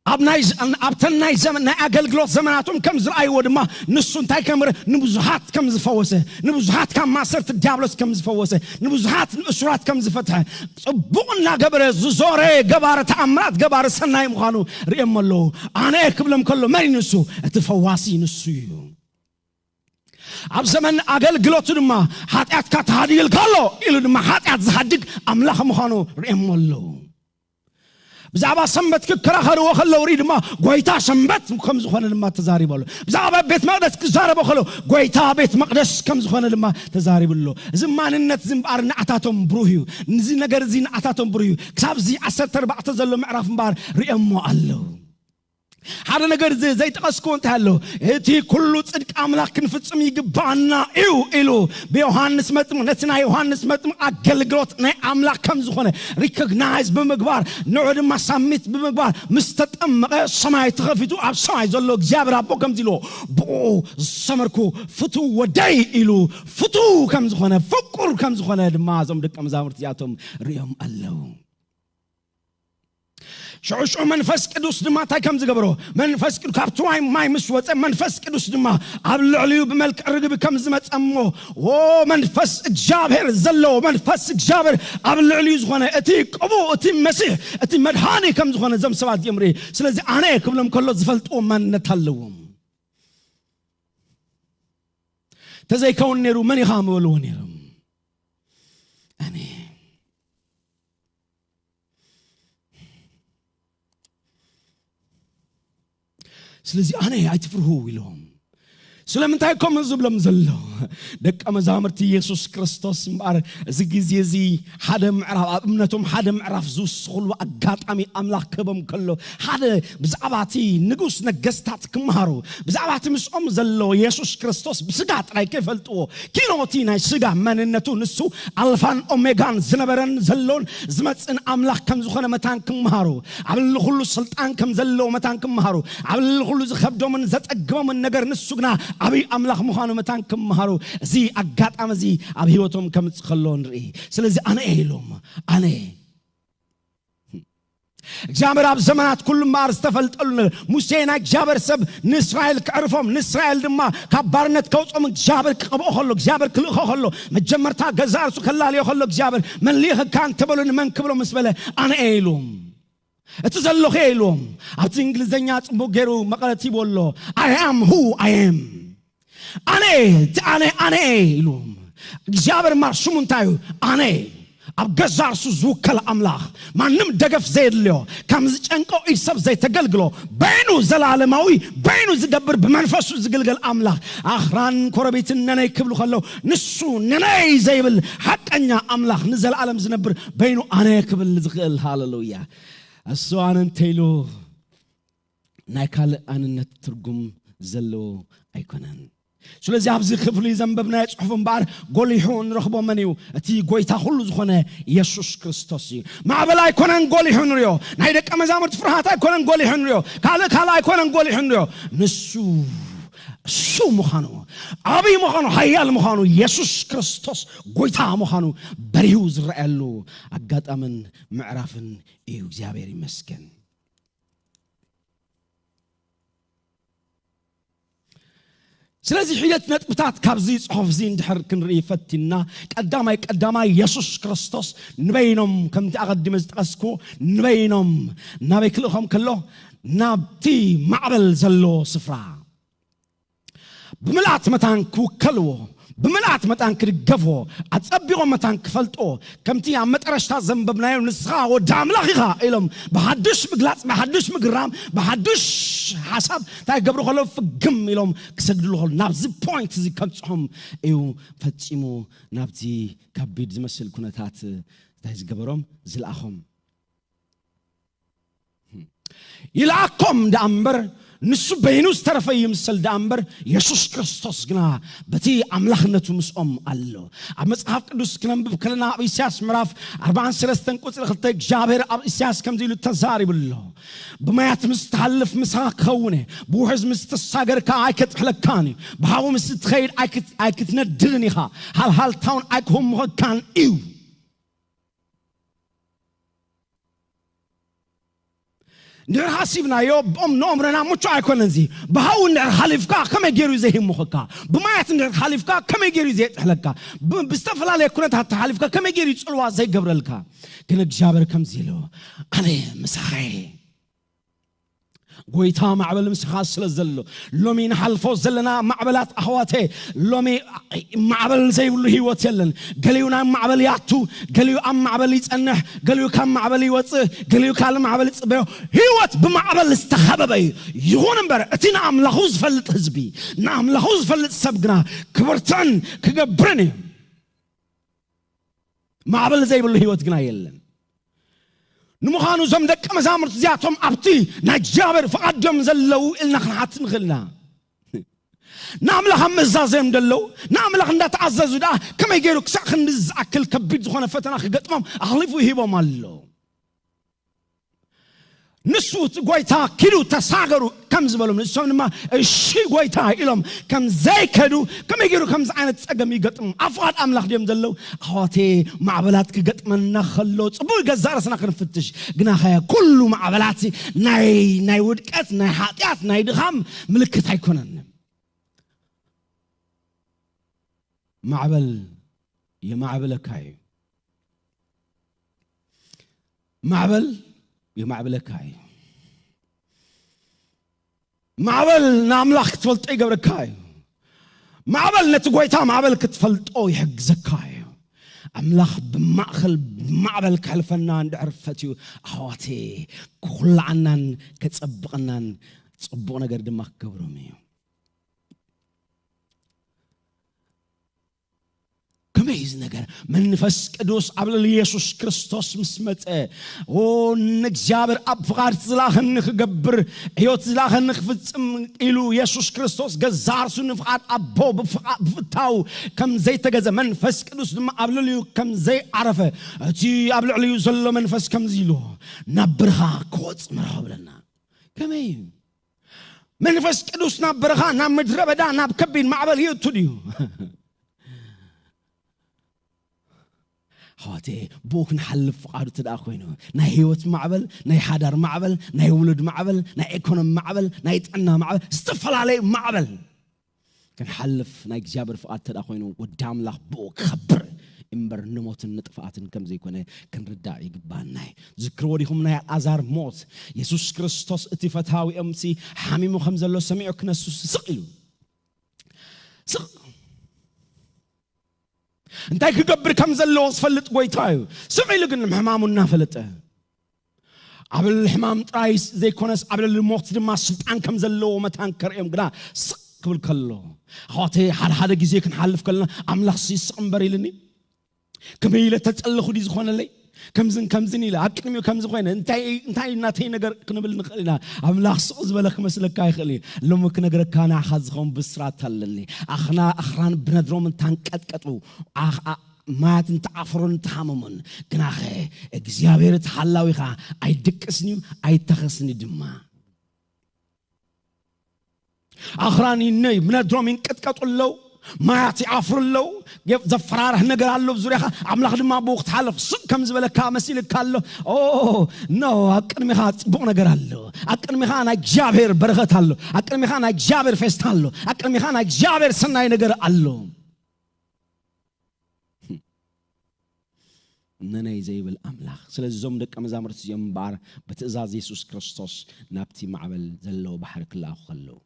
ኣብ ናይ፣ ኣብተን ናይ ዘመን፣ ናይ ኣገልግሎት ዘመናቶም ከም ዝረኣይዎ ድማ ንሱ እንታይ ከም ረ-፣ ንብዙሓት ከም ዝፈወሰ፣ ንብዙሓት ካብ ማሰርት ዲያብሎስ ከም ዝፈወሰ፣ ንብዙሓት ንእሱራት ከም ዝፈትሐ፣ ጽቡቕ እናገበረ ዝዞረ ገባረ ተኣምራት፣ ገባረ ሰናይ ምዃኑ ርእዮም ኣለዉ። ኣነ ክብሎም ከሎ መን እዩ ንሱ? እቲ ፈዋሲ ንሱ እዩ። ኣብ ዘመን ኣገልግሎቱ ድማ ሓጢኣትካ ተሃዲግልካ ኣሎ ኢሉ ድማ ሓጢኣት ዝሃድግ ኣምላኽ ምዃኑ ርእዮም ኣለዉ። ብዛዕባ ሰንበት ክከራኸርዎ ከለዉ ርኢ ድማ ጎይታ ሰንበት ከም ዝኾነ ድማ ተዛሪቡ ኣሎ። ብዛዕባ ቤት መቕደስ ክዛረቦ ከለዉ ጎይታ ቤት መቕደስ ከም ዝኾነ ድማ ተዛሪቡ ኣሎ። እዚ ማንነት እዚ እምበኣር ንዓታቶም ብሩህ እዩ። እዚ ነገር እዚ ንዓታቶም ብሩህ እዩ። ክሳብ እዚ ዓሰርተ ኣርባዕተ ዘሎ ምዕራፍ እምበኣር ርእዮሞ ኣለዉ። ሓደ ነገር ዘ-፣ ዘይጠቐስክዎ እንታይ ኣሎ? እቲ ኩሉ ጽድቂ ኣምላኽ ክንፍጽም ይግባኣና እዩ ኢሉ ብዮሃንስ መጥምቕ፣ ነቲ ናይ ዮሃንስ መጥምቕ ኣገልግሎት ናይ ኣምላኽ ከም ዝኾነ ሪኮግናይዝ ብምግባር፣ ንዑ ድማ ሳሚት ብምግባር፣ ምስ ተጠመቐ ሰማይ ተኸፊቱ፣ ኣብ ሰማይ ዘሎ እግዚኣብሔር ኣቦ ከምዚ ኢልዎ፣ "ብኡ ዝሰመርኩ ፍቱው ወደይ" ኢሉ ፍቱው ከም ዝኾነ፣ ፍቁር ከም ዝኾነ ድማ እዞም ደቀ መዛሙርቲ እዚኣቶም ርእዮም ኣለዉ። ሽዑ ሽዑ መንፈስ ቅዱስ ድማ እንታይ ከም ዝገብሮ፣ መንፈስ ቅዱስ ካብቲ ዋይ ማይ ምስ ወፀ፣ መንፈስ ቅዱስ ድማ ኣብ ልዕሊኡ ብመልክዕ ርግቢ ከም ዝመፀ እሞ፣ ዎ መንፈስ እግዚኣብሔር ዘለዎ፣ መንፈስ እግዚኣብሔር ኣብ ልዕሊኡ ዝኾነ እቲ ቅቡእ፣ እቲ መሲሕ፣ እቲ መድሃኒ ከም ዝኾነ እዞም ሰባት እዮም ርኢ። ስለዚ ኣነ ክብሎም ከሎ ዝፈልጥዎ ማንነት ኣለዎም። ተዘይከውን ነይሩ መን ኢኻ ምበልዎ ነይሮም። ኣነ ስለዚ ኣነ ኣይትፍርሁ ኢሎም። ስለምንታይ ከምኡ ዝብሎም ዘሎ? ደቀ መዛሙርቲ የሱስ ክርስቶስ እምበኣር፣ እዚ ግዜ እዚ ሓደ ምዕራፍ፣ ኣብ እምነቶም ሓደ ምዕራፍ ዝውስኽሉ ኣጋጣሚ ኣምላኽ ክህቦም ከሎ፣ ሓደ ብዛዕባ እቲ ንጉስ ነገስታት ክመሃሩ፣ ብዛዕባ እቲ ምስኦም ዘሎ የሱስ ክርስቶስ ብስጋ ጥራይ ከይፈልጥዎ፣ ኪኖ እቲ ናይ ስጋ መንነቱ ንሱ ኣልፋን ኦሜጋን ዝነበረን ዘሎን ዝመጽእን ኣምላኽ ከም ዝኾነ መታን ክመሃሩ፣ ኣብ ልዕሊ ኩሉ ስልጣን ከም ዘለዎ መታን ክመሃሩ፣ ኣብ ልዕሊ ኩሉ ዝኸብዶምን ዘጸግቦምን ነገር ንሱ ግና ዓብዪ ኣምላኽ ምዃኑ መታን ክመሃሩ፣ እዚ ኣጋጣሚ እዚ ኣብ ህይወቶም ከምጽእ ከሎ ንርኢ። ስለዚ ኣነ እየ ኢሎም፣ ኣነ እየ። እግዚኣብሔር ኣብ ዘመናት ኩሉ እምበኣር ዝተፈልጠሉ ነገር፣ ሙሴ ናይ እግዚኣብሔር ሰብ ንእስራኤል ክዕርፎም፣ ንእስራኤል ድማ ካብ ባርነት ከውጾም እግዚኣብሔር ክቐብኦ ከሎ፣ እግዚኣብሔር ክልእኾ ከሎ፣ መጀመርታ ገዛ ርእሱ ከላልዮ ከሎ እግዚኣብሔር፣ "መን ልኢኸካ?" እንተበሉኒ መን ክብሎም ምስ በለ፣ "ኣነ እየ" ኢሉ። "እቲ ዘለኹ እየ" ኢልዎም። ኣብቲ እንግሊዝኛ ጽቡቕ ገይሩ መቐረት ሂቡ ኣሎ። "I am who I am." ኣነ እቲ ኣነ ኣነ ኢሉ እግዚኣብሔር ማር ሽሙ እንታይ እዩ? ኣነ ኣብ ገዛ እርሱ ዝውከል ኣምላኽ፣ ማንም ደገፍ ዘየድልዮ፣ ከም ዝጨንቆ ኢድ ሰብ ዘይተገልግሎ፣ በይኑ ዘላለማዊ፣ በይኑ ዝገብር፣ ብመንፈሱ ዝግልገል ኣምላኽ። ኣኽራን ኮረቢትን ነነይ ክብሉ ከለዉ፣ ንሱ ነነይ ዘይብል ሓቀኛ ኣምላኽ፣ ንዘለኣለም ዝነብር፣ በይኑ ኣነ ክብል ዝኽእል። ሃሌሉያ። እሱ ኣነ እንተኢሉ ናይ ካልእ ኣንነት ትርጉም ዘለዎ ኣይኮነን። ስለዚ ኣብዚ ክፍሊ ዘንበብናዮ ጽሑፍ እምበኣር ጎሊሑ ንረኽቦ መን እዩ? እቲ ጎይታ ኩሉ ዝኾነ የሱስ ክርስቶስ እዩ። ማዕበል ኣይኮነን ጎሊሑ ንሪኦ። ናይ ደቀ መዛሙርቲ ፍርሃት ኣይኮነን ጎሊሑ ንሪኦ። ካልእ ካልእ ኣይኮነን ጎሊሑ ንሪኦ። ንሱ እሱ ምዃኑ፣ ዓብዪ ምዃኑ፣ ሓያል ምዃኑ፣ የሱስ ክርስቶስ ጎይታ ምዃኑ በሪሁ ዝረኣየሉ ኣጋጣምን ምዕራፍን እዩ። እግዚኣብሔር ይመስገን። ስለዚ ሒደት ነጥብታት ካብዚ ጽሑፍ እዚ እንድሕር ክንርኢ ፈቲና፣ ቀዳማይ ቀዳማይ የሱስ ክርስቶስ ንበይኖም፣ ከምቲ ኣቐዲመ ዝጠቐስኩ፣ ንበይኖም ናበይ ክልእኾም ከሎ፣ ናብቲ ማዕበል ዘሎ ስፍራ ብምልኣት መታን ክውከልዎ፣ ብምልኣት መታን ክድገፍዎ፣ ኣጸቢቖም መታን ክፈልጥዎ፣ ከምቲ ኣብ መጠረሽታ ዘንበብናዮ፣ "ንስኻ ወዲ ኣምላኽ ኢኻ" ኢሎም ብሓድሽ ምግላጽ፣ ብሓድሽ ምግራም፣ ብሓድሽ ሓሳብ እንታይ ክገብሩ ከለዉ፣ ፍግም ኢሎም ክሰግድሉ ከለዉ፣ ናብዚ ፖይንት እዚ ከብጽሖም እዩ ፈጺሙ፣ ናብዚ ከቢድ ዝመስል ኩነታት እንታይ ዝገበሮም፣ ዝለኣኾም። ይልኣኮም ደኣ እምበር፣ ንሱ በይኑ ዝተረፈ ይምሰል ደኣ እምበር፣ የሱስ ክርስቶስ ግና በቲ ኣምላኽነቱ ምስኦም ኣሎ። ኣብ መጽሓፍ ቅዱስ ክነንብብ ከለና፣ ኣብ ኢሳያስ ምዕራፍ ኣርባዓን ሰለስተን ቁጽሪ ክልተ፣ እግዚኣብሔር ኣብ ኢሳያስ ከምዚ ኢሉ ተዛሪቡ ኣሎ፣ "ብማያት ምስ ትሓልፍ ምሳኻ ክኸውን እየ፣ ብውሕዝ ምስ ትሳገር ከኣ ኣይከጥሕለካን እዩ፣ ብሃዊ ምስ ትኸይድ ኣይክት-፣ ኣይክትነድድን ኢኻ፣ ሃልሃልታውን ኣይክህሙኸካን እዩ።" እንድሕር ሓሲብናዮ፣ ብኦም ንኦምረና ምቹእ ኣይኮነን። እዚ ብሃዊ እንድሕር ሓሊፍካ ከመይ ገይሩ እዩ ዘይህምኸካ? ብማያት እንድሕር ሓሊፍካ ከመይ ገይሩ እዩ ዘየጥሕለካ? ብ-፣ ብዝተፈላለየ ኩነታት ተሓሊፍካ ከመይ ገይሩ እዩ ጽልዋ ዘይገብረልካ? ግን እግዚኣብሔር ከምዚ ኢሉ፣ "ኣነ ምሳኻ እየ። ጎይታ ማዕበል ምሳኻ ስለ ዘሎ፣ ሎሚ ንሓልፎ ዘለና ማዕበላት ኣሕዋተይ፣ ሎሚ ማዕበል ዘይብሉ ህይወት የለን። ገሊኡ ናብ ማዕበል ይኣቱ፣ ገሊኡ ኣብ ማዕበል ይጸንሕ፣ ገሊኡ ካብ ማዕበል ይወጽእ፣ ገሊኡ ካልእ ማዕበል ይጽበዮ። ህይወት ብማዕበል ዝተኸበበ እዩ። ይኹን እምበር እቲ ንኣምላኹ ዝፈልጥ ህዝቢ፣ ንኣምላኹ ዝፈልጥ ሰብ ግና ክብርትዕን ክገብርን እዩ። ማዕበል ዘይብሉ ህይወት ግና የለን።" ንምዃኑ እዞም ደቀ መዛሙርቲ እዚኣቶም ኣብቲ ናይ እግዚኣብሔር ፍቓድ ድዮም ዘለዉ ኢልና ክንሓትት ንኽእል ኢና። ንኣምላኽ ኣብ ምእዛዝ እዮም ዘለዉ። ንኣምላኽ እንዳተኣዘዙ ደኣ ከመይ ገይሩ ክሳዕ ክንዲ ዝኣክል ከቢድ ዝኾነ ፈተና ክገጥሞም ኣሕሊፉ ይሂቦም ኣሎ። ንሱ እቲ ጎይታ፣ "ኪዱ ተሳገሩ" ከም ዝበሎም፣ ንሶም ድማ "እሺ ጎይታ" ኢሎም ከም ዘይከዱ፣ ከመይ ገይሩ ከምዚ ዓይነት ጸገም ይገጥሞም? ኣብ ፍቓድ ኣምላኽ ድዮም ዘለዉ? ኣሕዋተይ፣ ማዕበላት ክገጥመና ከሎ ጽቡቕ ገዛእ ርእስና ክንፍትሽ። ግናኸ ኩሉ ማዕበላት ናይ፣ ናይ ውድቀት፣ ናይ ሓጢኣት፣ ናይ ድኻም ምልክት ኣይኮነን። ማዕበል የማዕብለካ እዩ። ማዕበል የማዕብለካ እዩ። ማዕበል ንኣምላኽ ክትፈልጦ ይገብረካ እዩ። ማዕበል ነቲ ጎይታ ማዕበል ክትፈልጦ ይሕግዘካ እዩ። ኣምላኽ ብማእኸል ማዕበል ከሕልፈና እንድሕር ፈትዩ፣ ኣሕዋተይ፣ ክኹልዓናን ከጸብቐናን ጽቡቕ ነገር ድማ ክገብሮም እዩ። ከመይ እዩ እዚ ነገር? መንፈስ ቅዱስ ኣብ ልዕሊ የሱስ ክርስቶስ ምስ መጸ፣ "ኦ፣ ንእግዚኣብሔር ኣብ ፍቓድ ዝላኸኒ ክገብር፣ ሕይወት ዝላኸኒ ክፍጽም" ኢሉ የሱስ ክርስቶስ ገዛእ ርእሱ ንፍቓድ ኣቦ ብፍቓ-፣ ብፍታው ከም ዘይተገዘ፣ መንፈስ ቅዱስ ድማ ኣብ ልዕሊኡ ከም ዘይዓረፈ፣ እቲ ኣብ ልዕሊኡ ዘሎ መንፈስ ከምዚ ኢሉ፣ "ናብ በረኻ ክወጽእ መርሖ" ብለና። ከመይ እዩ? መንፈስ ቅዱስ ናብ በረኻ፣ ናብ ምድረ በዳ፣ ናብ ከቢድ ማዕበል ይእቱ ድዩ? ኣሕዋተይ፣ ብኡ ክንሓልፍ ፍቓዱ እንተ ደኣ ኮይኑ፣ ናይ ህይወት ማዕበል፣ ናይ ሓዳር ማዕበል፣ ናይ ውሉድ ማዕበል፣ ናይ ኢኮኖሚ ማዕበል፣ ናይ ጥዕና ማዕበል፣ ዝተፈላለዩ ማዕበል ክንሓልፍ ናይ እግዚኣብሔር ፍቓድ እንተ ደኣ ኮይኑ፣ ወዲ ኣምላኽ ብኡ ክኸብር እምበር ንሞትን ንጥፍኣትን ከም ዘይኮነ ክንርዳእ ይግባና እዩ። ዝክርዎ ዲኹም ናይ ኣልኣዛር ሞት? የሱስ ክርስቶስ እቲ ፈታዊኦምሲ ሓሚሙ ከም ዘሎ ሰሚዑ ክነሱ ስቕ ኢሉ። ስቕ እንታይ ክገብር ከም ዘለዎ ዝፈልጥ ጎይታ እዩ። ስቕ ኢሉ ግን ሕማሙ እናፈለጠ፣ ኣብ ሕማም ጥራይ ዘይኮነስ ኣብ ልዕሊ ሞት ድማ ስልጣን ከም ዘለዎ መታን ከርእዮም ግና ስቕ ክብል ከሎ፣ ኣሕዋተይ፣ ሓደ ሓደ ግዜ ክንሓልፍ ከለና ኣምላኽ ሲ ስቕ እምበር ኢልኒ፣ ከመይ ኢለ ተጸለኹ ድዩ ዝኾነለይ? ከምዝን ከምዝን ኢለ ኣብ ቅድሚኡ ከምዚ ኮይነ፣ እንታይ እንታይ ናተይ ነገር ክንብል ንኽእል ኢና። ኣምላኽ ስቕ ዝበለ ክመስለካ ይኽእል እዩ። ሎሚ ክነግረካ ንዓኻ ዝኸውን ብስራት ኣለኒ። ኣኽና ኣኽራን ብነድሮም እንታንቀጥቀጡ፣ ኣኽ- ኣ- ማያት እንተዓፈሩን እንተሃመሙን፣ ግናኸ እግዚኣብሔር እቲ ሓላዊኻ ኣይድቅስን እዩ፣ ኣይተኸስን እዩ ድማ። ኣኽራን ይነይ ብነድሮም ይንቀጥቀጡ ኣለዉ፣ ማያት ይዓፍሩ ኣለዉ። ገ- ዘፈራርህ ነገር ኣሎ ኣብ ዙርያኻ። ኣምላኽ ድማ ብኡ ክትሓልፍ ስቕ ከም ዝበለካ መሲልካ ኣሎ። ኦ ኖ፣ ኣብ ቅድሚኻ ጽቡቕ ነገር ኣሎ። ኣብ ቅድሚኻ ናይ እግዚኣብሔር በረኸት ኣሎ። ኣብ ቅድሚኻ ናይ እግዚኣብሔር ፌስታ ኣሎ። ኣብ ቅድሚኻ ናይ እግዚኣብሔር ሰናይ ነገር ኣሎ። ነነይ ዘይብል ኣምላኽ። ስለዚ እዞም ደቀ መዛሙርቲ እዚኦም እምበኣር ብትእዛዝ የሱስ ክርስቶስ ናብቲ ማዕበል ዘለዎ ባሕሪ ክለኣኹ ከለዉ፣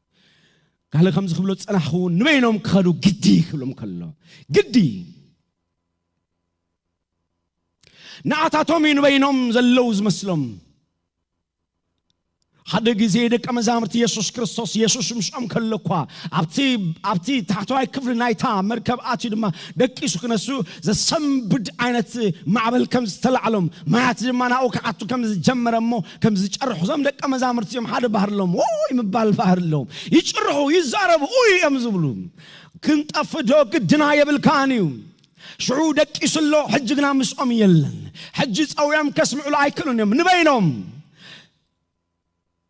ካልእ ከምዚ ክብሎ ዝጸናሕኩ እውን ንበይኖም ክኸዱ ግዲ ክብሎም ከሎ፣ ግዲ ንኣታቶም እዩ ንበይኖም ዘለዉ ዝመስሎም። ሓደ ግዜ ደቀ መዛሙርቲ የሱስ ክርስቶስ፣ የሱስ ምስኦም ከሎ እኳ፣ ኣብቲ ኣብቲ ታሕተዋይ ክፍሊ ናይታ መርከብ ኣትዩ ድማ ደቂሱ ክነሱ ዘሰንብድ ዓይነት ማዕበል ከም ዝተላዕሎም፣ ማያት ድማ ናብኡ ክኣቱ ከም ዝጀመረ እሞ ከም ዝጨርሑ፣ እዞም ደቀ መዛሙርቲ እዮም ሓደ ባህሪ ኣለዎም፣ ውይ ምባል ባህሪ ኣለዎም። ይጭርሑ፣ ይዛረቡ፣ ውይ እዮም ዝብሉ። ክንጠፍእ ዶ ግድና የብልካን እዩ። ሽዑ ደቂሱ ኣሎ፣ ሕጂ ግና ምስኦም የለን። ሕጂ ጸውዮም ከስምዕሉ ኣይክእሉን እዮም። ንበይኖም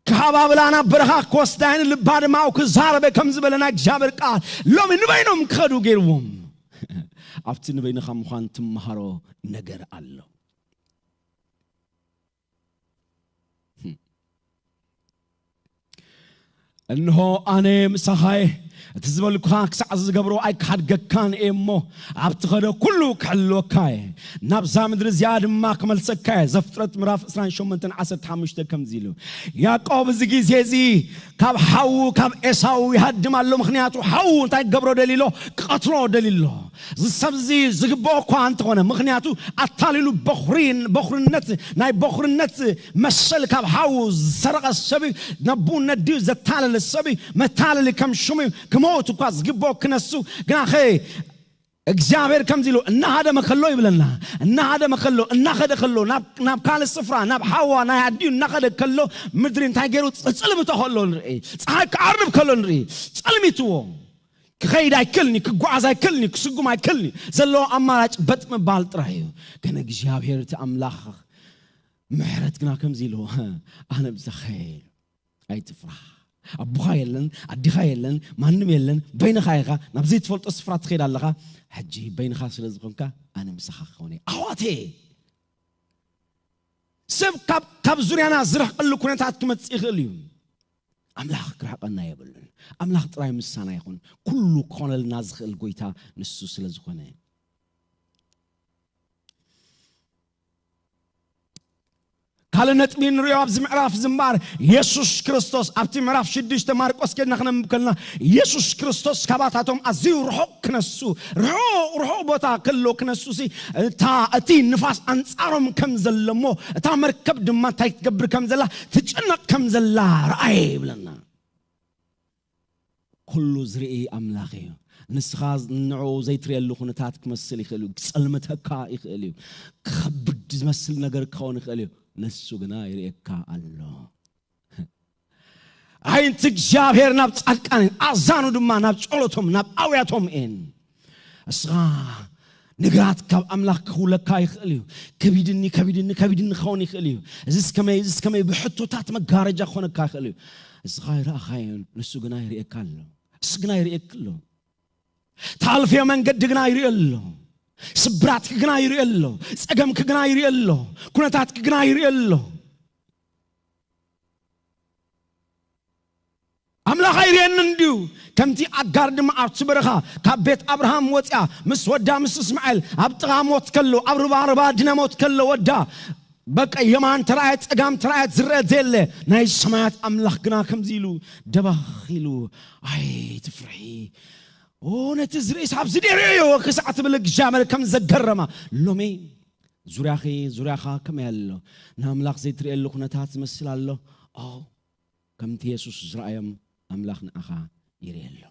ክሃባብላ ናብ በረኻ ክወስዳይን ልባ ድማ ክዛረበ ከም ዝበለና እግዚኣብሔር ቃል ሎሚ ንበይኖም ክኸዱ ገይርዎም። ኣብቲ ንበይንኻ ምዃን ትመሃሮ ነገር ኣሎ። እንሆ ኣነ ምሳኻ እየ፣ እቲ ዝበልኩኻ ክሳዕ ዝገብሮ ኣይክሓድገካን እየ እሞ፣ ኣብ ትኸዶ ኩሉ ክሕልወካ እየ። ናብዛ ምድሪ እዚኣ ድማ ክመልሰካ እየ። ዘፍጥረት ምዕራፍ ዕስራን ሸሞንተን ዓሰርተ ሓሙሽተ ከምዚ ኢሉ። ያዕቆብ እዚ ግዜ እዚ ካብ ሓዉ ካብ ኤሳው ይሃድም ኣሎ። ምኽንያቱ ሓዉ እንታይ ክገብሮ ደልዩ ኣሎ? ክቐትሎ ደልዩ ኣሎ። እዚ ሰብ እዚ ዝግብኦ እኳ እንተኾነ፣ ምኽንያቱ ኣታሊሉ በኹሪን-፣ በኹርነት፣ ናይ በኹርነት መሰል ካብ ሓዉ ዝሰረቐ ሰብ እዩ። ነቡኡ ነዲኡ ዘታለለ ሰብ እዩ። መታለሊ ከም ሽሙ እዩ። ክመውት እኳ ዝግብኦ ክነሱ፣ ግናኸ እግዚኣብሔር ከምዚ ኢሉ እናሃደመ ከሎ ይብለና፣ እናሃደመ ከሎ፣ እናኸደ ከሎ፣ ናብ፣ ናብ ካልእ ስፍራ፣ ናብ ሓዋ ናይ ኣዲኡ እናኸደ ከሎ፣ ምድሪ እንታይ ገይሩ? ጽልምቶ ከሎ ንርኢ፣ ፀሓይ ክዓርብ ከሎ ንርኢ፣ ጸልሚትዎ። ክኸይድ ኣይክእልን እዩ፣ ክጓዓዝ ኣይክእልን እዩ፣ ክስጉም ኣይክእልን እዩ። ዘለዎ ኣማራጭ በጥ ምባል ጥራይ እዩ። ግን እግዚኣብሔር እቲ ኣምላኽ ምሕረት ግና ከምዚ ኢሉ፣ ኣነ ምሳኻ እየ፣ ኣይትፍራህ። ኣቦኻ የለን፣ ኣዲኻ የለን፣ ማንም የለን፣ በይንኻ ኢኻ፣ ናብ ዘይትፈልጦ ስፍራ ትኸይድ ኣለኻ። ሕጂ በይንኻ ስለ ዝኾንካ ኣነ ምሳኻ ክኸውን እየ። ኣሕዋተየ፣ ሰብ ካብ፣ ካብ ዙርያና ዝርሕቀሉ ኩነታት ክመጽእ ይኽእል እዩ። ኣምላኽ ክርሕቀና የብሉን። ኣምላኽ ጥራይ ምሳና ይኹን። ኩሉ ክኾነልና ዝኽእል ጎይታ ንሱ ስለ ዝኾነ። ካልእ ነጥቢ ንሪኦ ኣብዚ ምዕራፍ እዚ እምበኣር፣ የሱስ ክርስቶስ ኣብቲ ምዕራፍ ሽዱሽተ ማርቆስ ኬድና ክነንብብ ከለና፣ የሱስ ክርስቶስ ካባታቶም ኣዝዩ ርሑቕ ክነሱ፣ ርሑቕ፣ ርሑቕ ቦታ ከሎ ክነሱ ሲ፣ እታ፣ እቲ ንፋስ ኣንጻሮም ከም ዘሎ እሞ፣ እታ መርከብ ድማ እንታይ ክትገብር ከም ዘላ፣ ትጭነቕ ከም ዘላ ረኣየ ይብለና። ኩሉ ዝርኢ ኣምላኽ እዩ። ንስኻ ንዕኡ ዘይትርእየሉ ኩነታት ክመስል ይኽእል እዩ። ክጸልምተካ ይኽእል እዩ። ክኸብድ ዝመስል ነገር ክኸውን ይኽእል እዩ። ንሱ ግና ይርእየካ ኣሎ። ኣዒንቲ እግዚኣብሔር ናብ ጻድቃን እየን፣ ኣእዛኑ ድማ ናብ ጸሎቶም፣ ናብ ኣውያቶም እየን። እስኻ ነገራት ካብ ኣምላኽ ክኽውለካ ይኽእል እዩ። ከቢድኒ፣ ከቢድኒ፣ ከቢድኒ ክኸውን ይኽእል እዩ። እዚስ ከመይ፣ እዚስ ከመይ ብሕቶታት መጋረጃ ክኾነካ ይኽእል እዩ። እስኻ ይረኣኻዮ፣ ንሱ ግና ይርእየካ ኣሎ። ንሱ ግና ይርእየኪ ኣሎ። ትኣልፍዮ መንገዲ ግና ይርእዮ ኣሎ። ስብራትኪ ግና ይርእዮ ኣሎ። ጸገምኪ ግና ይርእዮ ኣሎ። ኩነታትኪ ግና ይርእዮ ኣሎ። ኣምላኽ ኣይርእየንን ድዩ? ከምቲ ኣጋር ድማ ኣብቲ በረኻ ካብ ቤት ኣብርሃም ወፂኣ ምስ ወዳ ምስ እስማኤል ኣብ ጥቓ ሞት ከሎ፣ ኣብ ሩባ ሩባ ድነ ሞት ከሎ ወዳ በቃ የማን ተራእየት ጸጋም ተራእየት ዝረአ ዘየለ፣ ናይ ሰማያት ኣምላኽ ግና ከምዚ ኢሉ ደባኽ ኢሉ፣ ኣይትፍርሒ፣ ነቲ ዝርእስ ኣብዚ ነይሩ እዮ ክሳዕ ትብል እግዚኣብሔር ከም ዘገረማ። ሎሚ ዙርያኺ ዙርያኻ ከመይ ኣሎ? ንኣምላኽ ዘይትርእየሉ ኩነታት ዝመስል ኣሎ። ከምቲ የሱስ ዝረኣዮም ኣምላኽ ንኣኻ ይርእየ ኣሎ።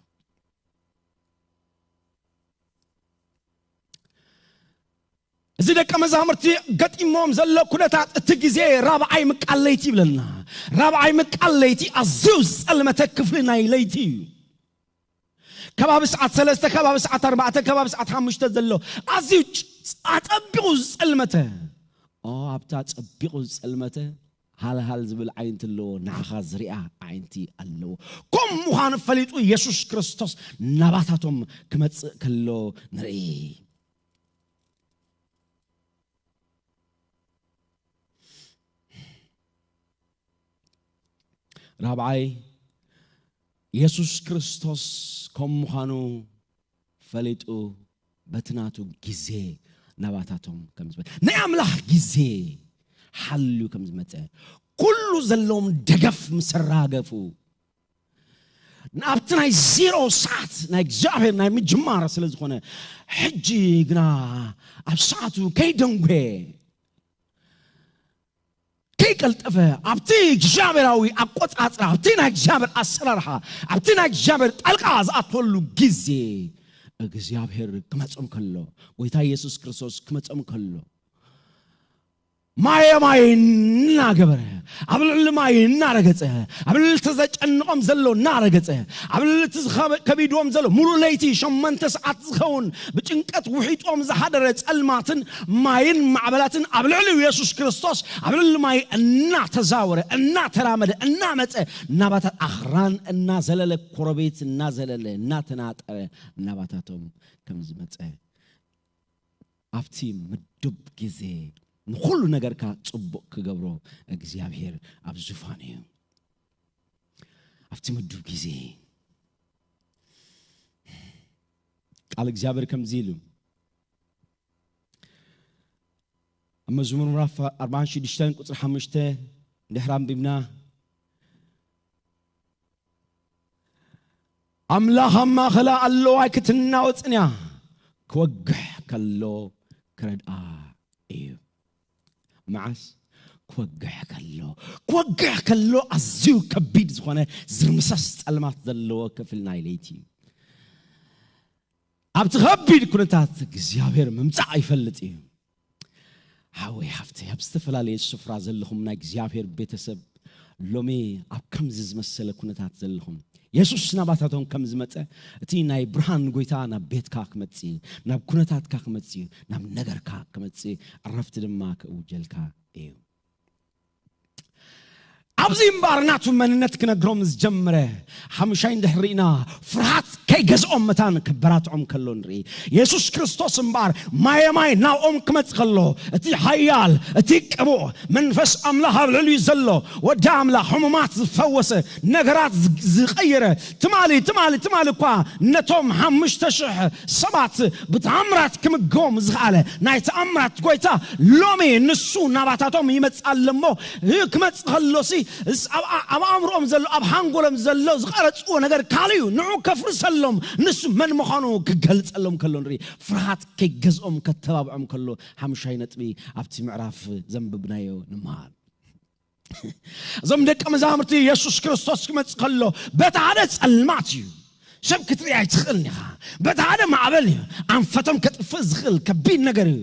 እዚ ደቀ መዛሙርቲ ገጢሞም ዘሎ ኩነታት እቲ ግዜ ራብዓይ ምቃል ለይቲ ይብለና። ራብዓይ ምቃል ለይቲ ኣዝዩ ዝጸልመተ ክፍሊ ናይ ለይቲ እዩ። ከባቢ ሰዓት ሰለስተ፣ ከባቢ ሰዓት ኣርባዕተ፣ ከባቢ ሰዓት ሓሙሽተ ዘሎ ኣዝዩ ጭ- ኣጸቢቑ ዝጸልመተ። ኦ ኣብታ ኣጸቢቑ ዝጸልመተ ሃልሃል ዝብል ዓይንቲ ኣለዎ፣ ንዓኻ ዝሪኣ ዓይንቲ ኣለዎ። ከም ምዃኑ ፈሊጡ የሱስ ክርስቶስ ናባታቶም ክመጽእ ከሎ ንርኢ። ራብዓይ የሱስ ክርስቶስ ከም ምዃኑ ፈሊጡ በቲ ናቱ ግዜ ናባታቶም ከም ዝመ ናይ ኣምላኽ ግዜ ሓልዩ ከም ዝመጸ ኩሉ ዘለዎም ደገፍ ምስ ኣራገፉ ናብቲ ናይ ዜሮ ሰዓት ናይ እግዚኣብሔር ናይ ምጅማር ስለ ዝኾነ ሕጂ ግና ኣብ ሰዓቱ ከይደንጎየ ከይቀልጠፈ ኣብቲ እግዚኣብሔራዊ ኣቆጻጽራ ኣብቲ ናይ እግዚኣብሔር ኣሰራርሓ ኣብቲ ናይ እግዚኣብሔር ጣልቃ ዝኣትወሉ ግዜ እግዚኣብሔር ክመጾም ከሎ ጎይታ ኢየሱስ ክርስቶስ ክመጾም ከሎ ማየ ማየ እናገበረ ኣብ ልዕሊ ማይ እናረገጸ ኣብ ልዕሊ ተዘጨንቖም ዘሎ እናረገጸ ኣብ ልዕሊ እቲ ዝኸበ- ከቢድዎም ዘሎ ሙሉእ ለይቲ ሸመንተ ሰዓት ዝኸውን ብጭንቀት ውሒጥዎም ዝሓደረ ጸልማትን ማይን ማዕበላትን ኣብ ልዕሊ የሱስ ክርስቶስ ኣብ ልዕሊ ማይ እናተዛወረ እናተራመደ እናመጸ ናባታት ኣኽራን እናዘለለ ኮረቤት እናዘለለ እናተናጠረ ናባታቶም ከም ዝመጸ ኣብቲ ምዱብ ግዜ ንኹሉ ነገርካ ጽቡቕ ክገብሮ እግዚኣብሔር ኣብ ዙፋን እዩ። ኣብቲ ምዱብ ግዜ ቃል እግዚኣብሔር ከምዚ ኢሉ ኣብ መዝሙር ምዕራፍ ኣርባዓን ሽዱሽተን ቁፅሪ ሓሙሽተ ድሕሪ ኣንቢብና ኣምላኽ ኣብ ማእኸላ ኣለዋ ኣይክትናወፅን እያ። ክወግሕ ከሎ ክረድኣ እዩ። መዓስ? ክወግሕ ከሎ። ክወግሕ ከሎ ኣዝዩ ከቢድ ዝኾነ ዝርምሰስ ጸልማት ዘለዎ ክፍሊ ናይ ለይቲ እዩ። ኣብቲ ከቢድ ኩነታት እግዚኣብሔር ምምጻእ ይፈልጥ እዩ። ሓወይ ሓፍተይ ኣብ ዝተፈላለየ ስፍራ ዘለኹም ናይ እግዚኣብሔር ቤተሰብ ሎሚ ኣብ ከምዚ ዝመሰለ ኩነታት ዘለኹም የሱስ ናባታቶም ከም ዝመጸ እቲ ናይ ብርሃን ጎይታ ናብ ቤትካ ክመጽእ እዩ፣ ናብ ኩነታትካ ክመጽእ እዩ፣ ናብ ነገርካ ክመጽእ እዩ፣ ዕረፍቲ ድማ ክእውጀልካ እዩ። ኣብዚ እምበኣር ናቱ መንነት ክነግሮም ዝጀመረ ሓሙሻይ እንድሕር ርኢና ፍርሃት ከይገዝኦም መታን ክበራትዖም ከሎ ንርኢ። የሱስ ክርስቶስ እምበኣር ማየ ማይ ናብኦም ክመጽእ ከሎ እቲ ሓያል እቲ ቅቡእ መንፈስ ኣምላኽ ኣብ ልዕሊኡ ዘሎ ወዲ ኣምላኽ ሕሙማት ዝፈወሰ ነገራት ዝ- ዝቐየረ ትማሊ ትማሊ ትማሊ እኳ ነቶም ሓሙሽተ ሽሕ ሰባት ብተኣምራት ክምግቦም ዝኸኣለ ናይ ተኣምራት ጎይታ ሎሚ ንሱ ናባታቶም ይመጽእ ኣሎ እሞ ክመጽእ ከሎሲ እስ- ኣብ ኣብ ኣእምሮኦም ዘሎ ኣብ ሓንጎሎም ዘሎ ዝቐረጽዎ ነገር ካልእ እዩ። ንዑ ከፍርሰሎም ንሱ መን ምዃኑ ክገልጸሎም ከሎ ንርኢ። ፍርሃት ከይገዝኦም ከተባብዖም ከሎ ሓሙሻይ ነጥቢ ኣብቲ ምዕራፍ ዘንብብናዮ ንምሃር። እዞም ደቂ መዛሙርቲ የሱስ ክርስቶስ ክመጽእ ከሎ በቲ ሓደ ጸልማት እዩ። ሰብ ክትርኢ ኣይትኽእልን ኢኻ። በቲ ሓደ ማዕበል እዩ። ኣንፈቶም ከጥፍእ ዝኽእል ከቢድ ነገር እዩ።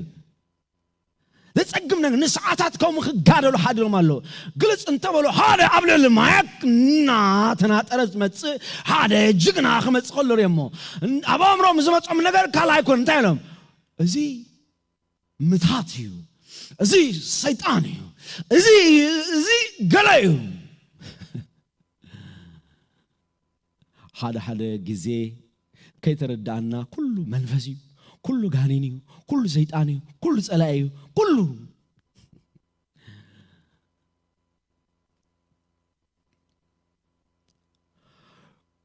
ዘጸግም ነገር ንሰዓታት ከምኡ ክጋደሉ ሓዲሮም ኣለዉ። ግልጽ እንተበሉ ሓደ ኣብ ልዕሊ ማያት እናተናጠረ ዝመጽእ ሓደ ጅግና ክመጽእ ከሎ ርእዮሞ። ኣብ ኣእምሮም ዝመጾም ነገር ካልእ ኣይኮን። እንታይ ኢሎም? እዚ ምታት እዩ፣ እዚ ሰይጣን እዩ፣ እዚ እዚ ገለ እዩ። ሓደ ሓደ ግዜ ከይተረዳእና ኩሉ መንፈስ እዩ፣ ኩሉ ጋኔን እዩ፣ ኩሉ ሰይጣን እዩ፣ ኩሉ ጸላኢ እዩ፣ ኩሉ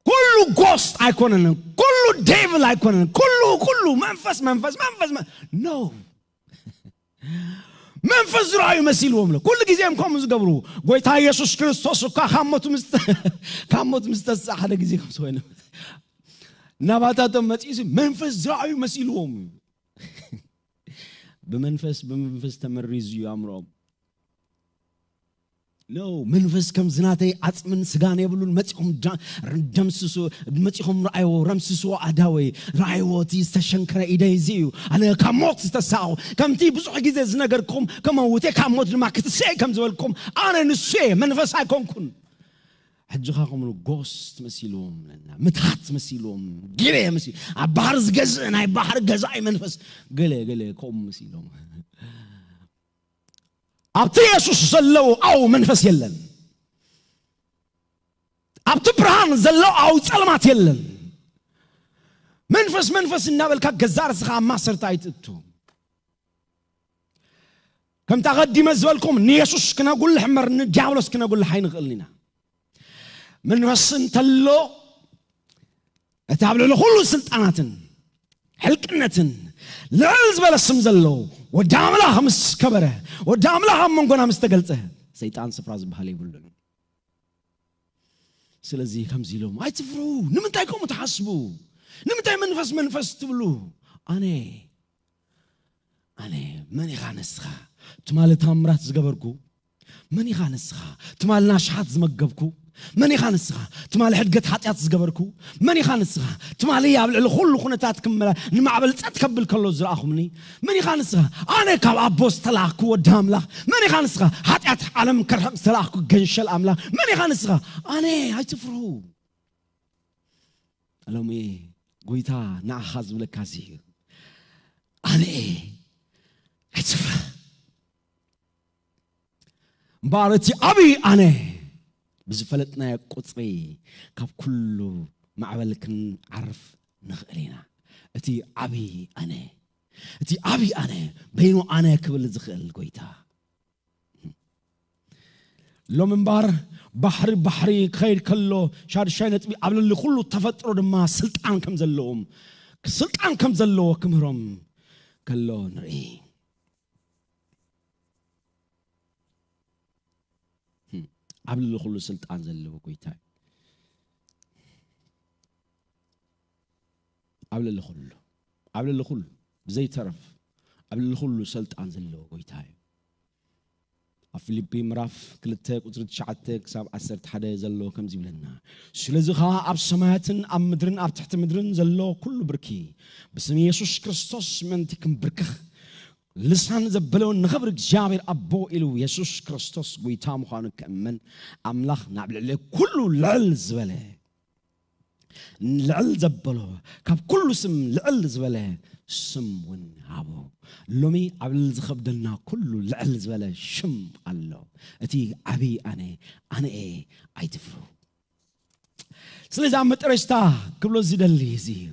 ኩሉ ጎስት ኣይኮነን፣ ኩሉ ዴቭል ኣይኮነን፣ ኩሉ ኩሉ መንፈስ መንፈስ መንፈስ no መንፈስ ዝረኣዩ መሲልዎም ለ ኩሉ ግዜ እዮም ከምኡ ዝገብሩ። ጎይታ ኢየሱስ ክርስቶስ እኳ ካብ ሞት ምስ ካብ ሞት ምስ ተስኣ ሓደ ግዜ ከም ዝኾነ ናባታቶም መጺኡሲ መንፈስ ዝረኣዩ መሲልዎም። ብመንፈስ ብመንፈስ ተመሪዙ እዩ ኣእምሮኦም። ኖ፣ መንፈስ ከም ዝናተይ ዓጽምን ስጋን የብሉን። መጺኹም ዳ- ደምስሱ፣ መጺኹም ረኣይዎ፣ ረምስስዎ ኣዳወይ፣ ረኣይዎ፣ እቲ ዝተሸንከረ ኢደይ እዚ እዩ። ኣነ ካብ ሞት ዝተሳቑ፣ ከምቲ ብዙሕ ግዜ ዝነገርኩም፣ ከመውቴ ካብ ሞት ድማ ክትስኤ ከም ዝበልኩም፣ ኣነ ንሱ እየ፣ መንፈስ ኣይኮንኩን። ሕጂ ኻኹም ጎስት መሲልዎም ለና፣ ምትሃት መሲልዎም፣ ገለ መሲ ኣብ ባህር ዝገዝእ ናይ ባህር ገዛኢ መንፈስ፣ ገለ ገለ ከምኡ መሲሎም። ኣብቲ የሱስ ዘለዉ ኣው መንፈስ የለን። ኣብቲ ብርሃን ዘሎ ኣው ጸልማት የለን። መንፈስ መንፈስ እናበልካ ገዛ ርእስኻ ኣብ ማሰርታ ኣይትእቱ። ከምቲ ኣቐዲመ ዝበልኩም ንየሱስ ክነጉልሕ እምበር ንዲያብሎስ ክነጉልሕ ኣይንኽእልን ኢና። መንፈስ እንተሎ እቲ ኣብ ልዕሊ ኩሉ ስልጣናትን ሕልቅነትን ልዕል ዝበለ ስም ዘለዎ ወዲ ኣምላኽ ምስ ከበረ፣ ወዲ ኣምላኽ ኣብ መንጎና ምስ ተገልጸ፣ ሰይጣን ስፍራ ዝበሃል የብሉን። ስለዚ ከምዚ ኢሎም ኣይትፍርሁ። ንምንታይ ከምኡ ትሓስቡ? ንምንታይ መንፈስ መንፈስ ትብሉ? ኣነ ኣነ መን ኢኻ ንስኻ? ትማሊ ታምራት ዝገበርኩ መን ኢኻ ንስኻ? ትማሊ ናሽሓት ዝመገብኩ መን ኢኻ ንስኻ? ትማሊ ሕድገት ሓጢኣት ዝገበርኩ መን ኢኻ ንስኻ? ትማሊ ኣብ ልዕሊ ኩሉ ኩነታት ክመላ ንማዕበል ጸጥ ከብል ከሎ ዝረኣኹምኒ መን ኢኻ ንስኻ? ኣነ ካብ ኣቦ ዝተላእኩ ወዲ ኣምላኽ መን ኢኻ ንስኻ? ሓጢኣት ዓለም ከርሕቕ ዝተላእኩ ገንሸል ኣምላኽ መን ኢኻ ንስኻ? ኣነ ኣይትፍርሁ። ሎሚ ጎይታ ንዓኻ ዝብለካ እዚ እዩ። ኣነ ኣይትፍራ። እምበኣር እቲ ዓብዪ ኣነ ብዝፈለጥናዮ ቁጽሪ ካብ ኩሉ ማዕበል ክንዓርፍ ንኽእል ኢና። እቲ ዓብዪ ኣነ፣ እቲ ዓብዪ ኣነ፣ በይኑ ኣነ ክብል ዝኽእል ጎይታ። ሎም እምባር ባሕሪ ባሕሪ ክኸይድ ከሎ ሻድሻይ ነጥቢ ኣብ ልዕሊ ኩሉ ተፈጥሮ ድማ ስልጣን ከም ዘለዎም ስልጣን ከም ዘለዎ ክምህሮም ከሎ ንርኢ። ኣብ ልዕሊ ኩሉ ስልጣን ዘለዎ ጎይታ እዩ። ኣብ ልዕሊ ኩሉ ኣብ ልዕሊ ኩሉ ብዘይተረፍ ኣብ ልዕሊ ኩሉ ስልጣን ዘለዎ ጎይታ እዩ። ኣብ ፊልጲ ምዕራፍ ክልተ ቁጽሪ ትሽዓተ ክሳብ ዓሰርተ ሓደ ዘሎ ከምዚ ይብለና፣ ስለዚ ኸኣ ኣብ ሰማያትን ኣብ ምድርን ኣብ ትሕቲ ምድርን ዘሎ ኩሉ ብርኪ ብስም የሱስ ክርስቶስ ምእንቲ ክንብርክኽ ልሳን ዘበለውን ንኽብሪ እግዚኣብሔር ኣቦ ኢሉ የሱስ ክርስቶስ ጎይታ ምዃኑ ክእመን ኣምላኽ ናብ ልዕሊ ኩሉ ልዕል ዝበለ ልዕል ዘበሎ ካብ ኩሉ ስም ልዕል ዝበለ ስም እውን ሃቦ። ሎሚ ኣብ ልዕል ዝኸብደልና ኩሉ ልዕል ዝበለ ሽም ኣሎ። እቲ ዓብዪ ኣነ ኣነ እየ ኣይትፍሩ። ስለዚ ኣብ መጠረሽታ ክብሎ ዝደሊ እዚ እዩ።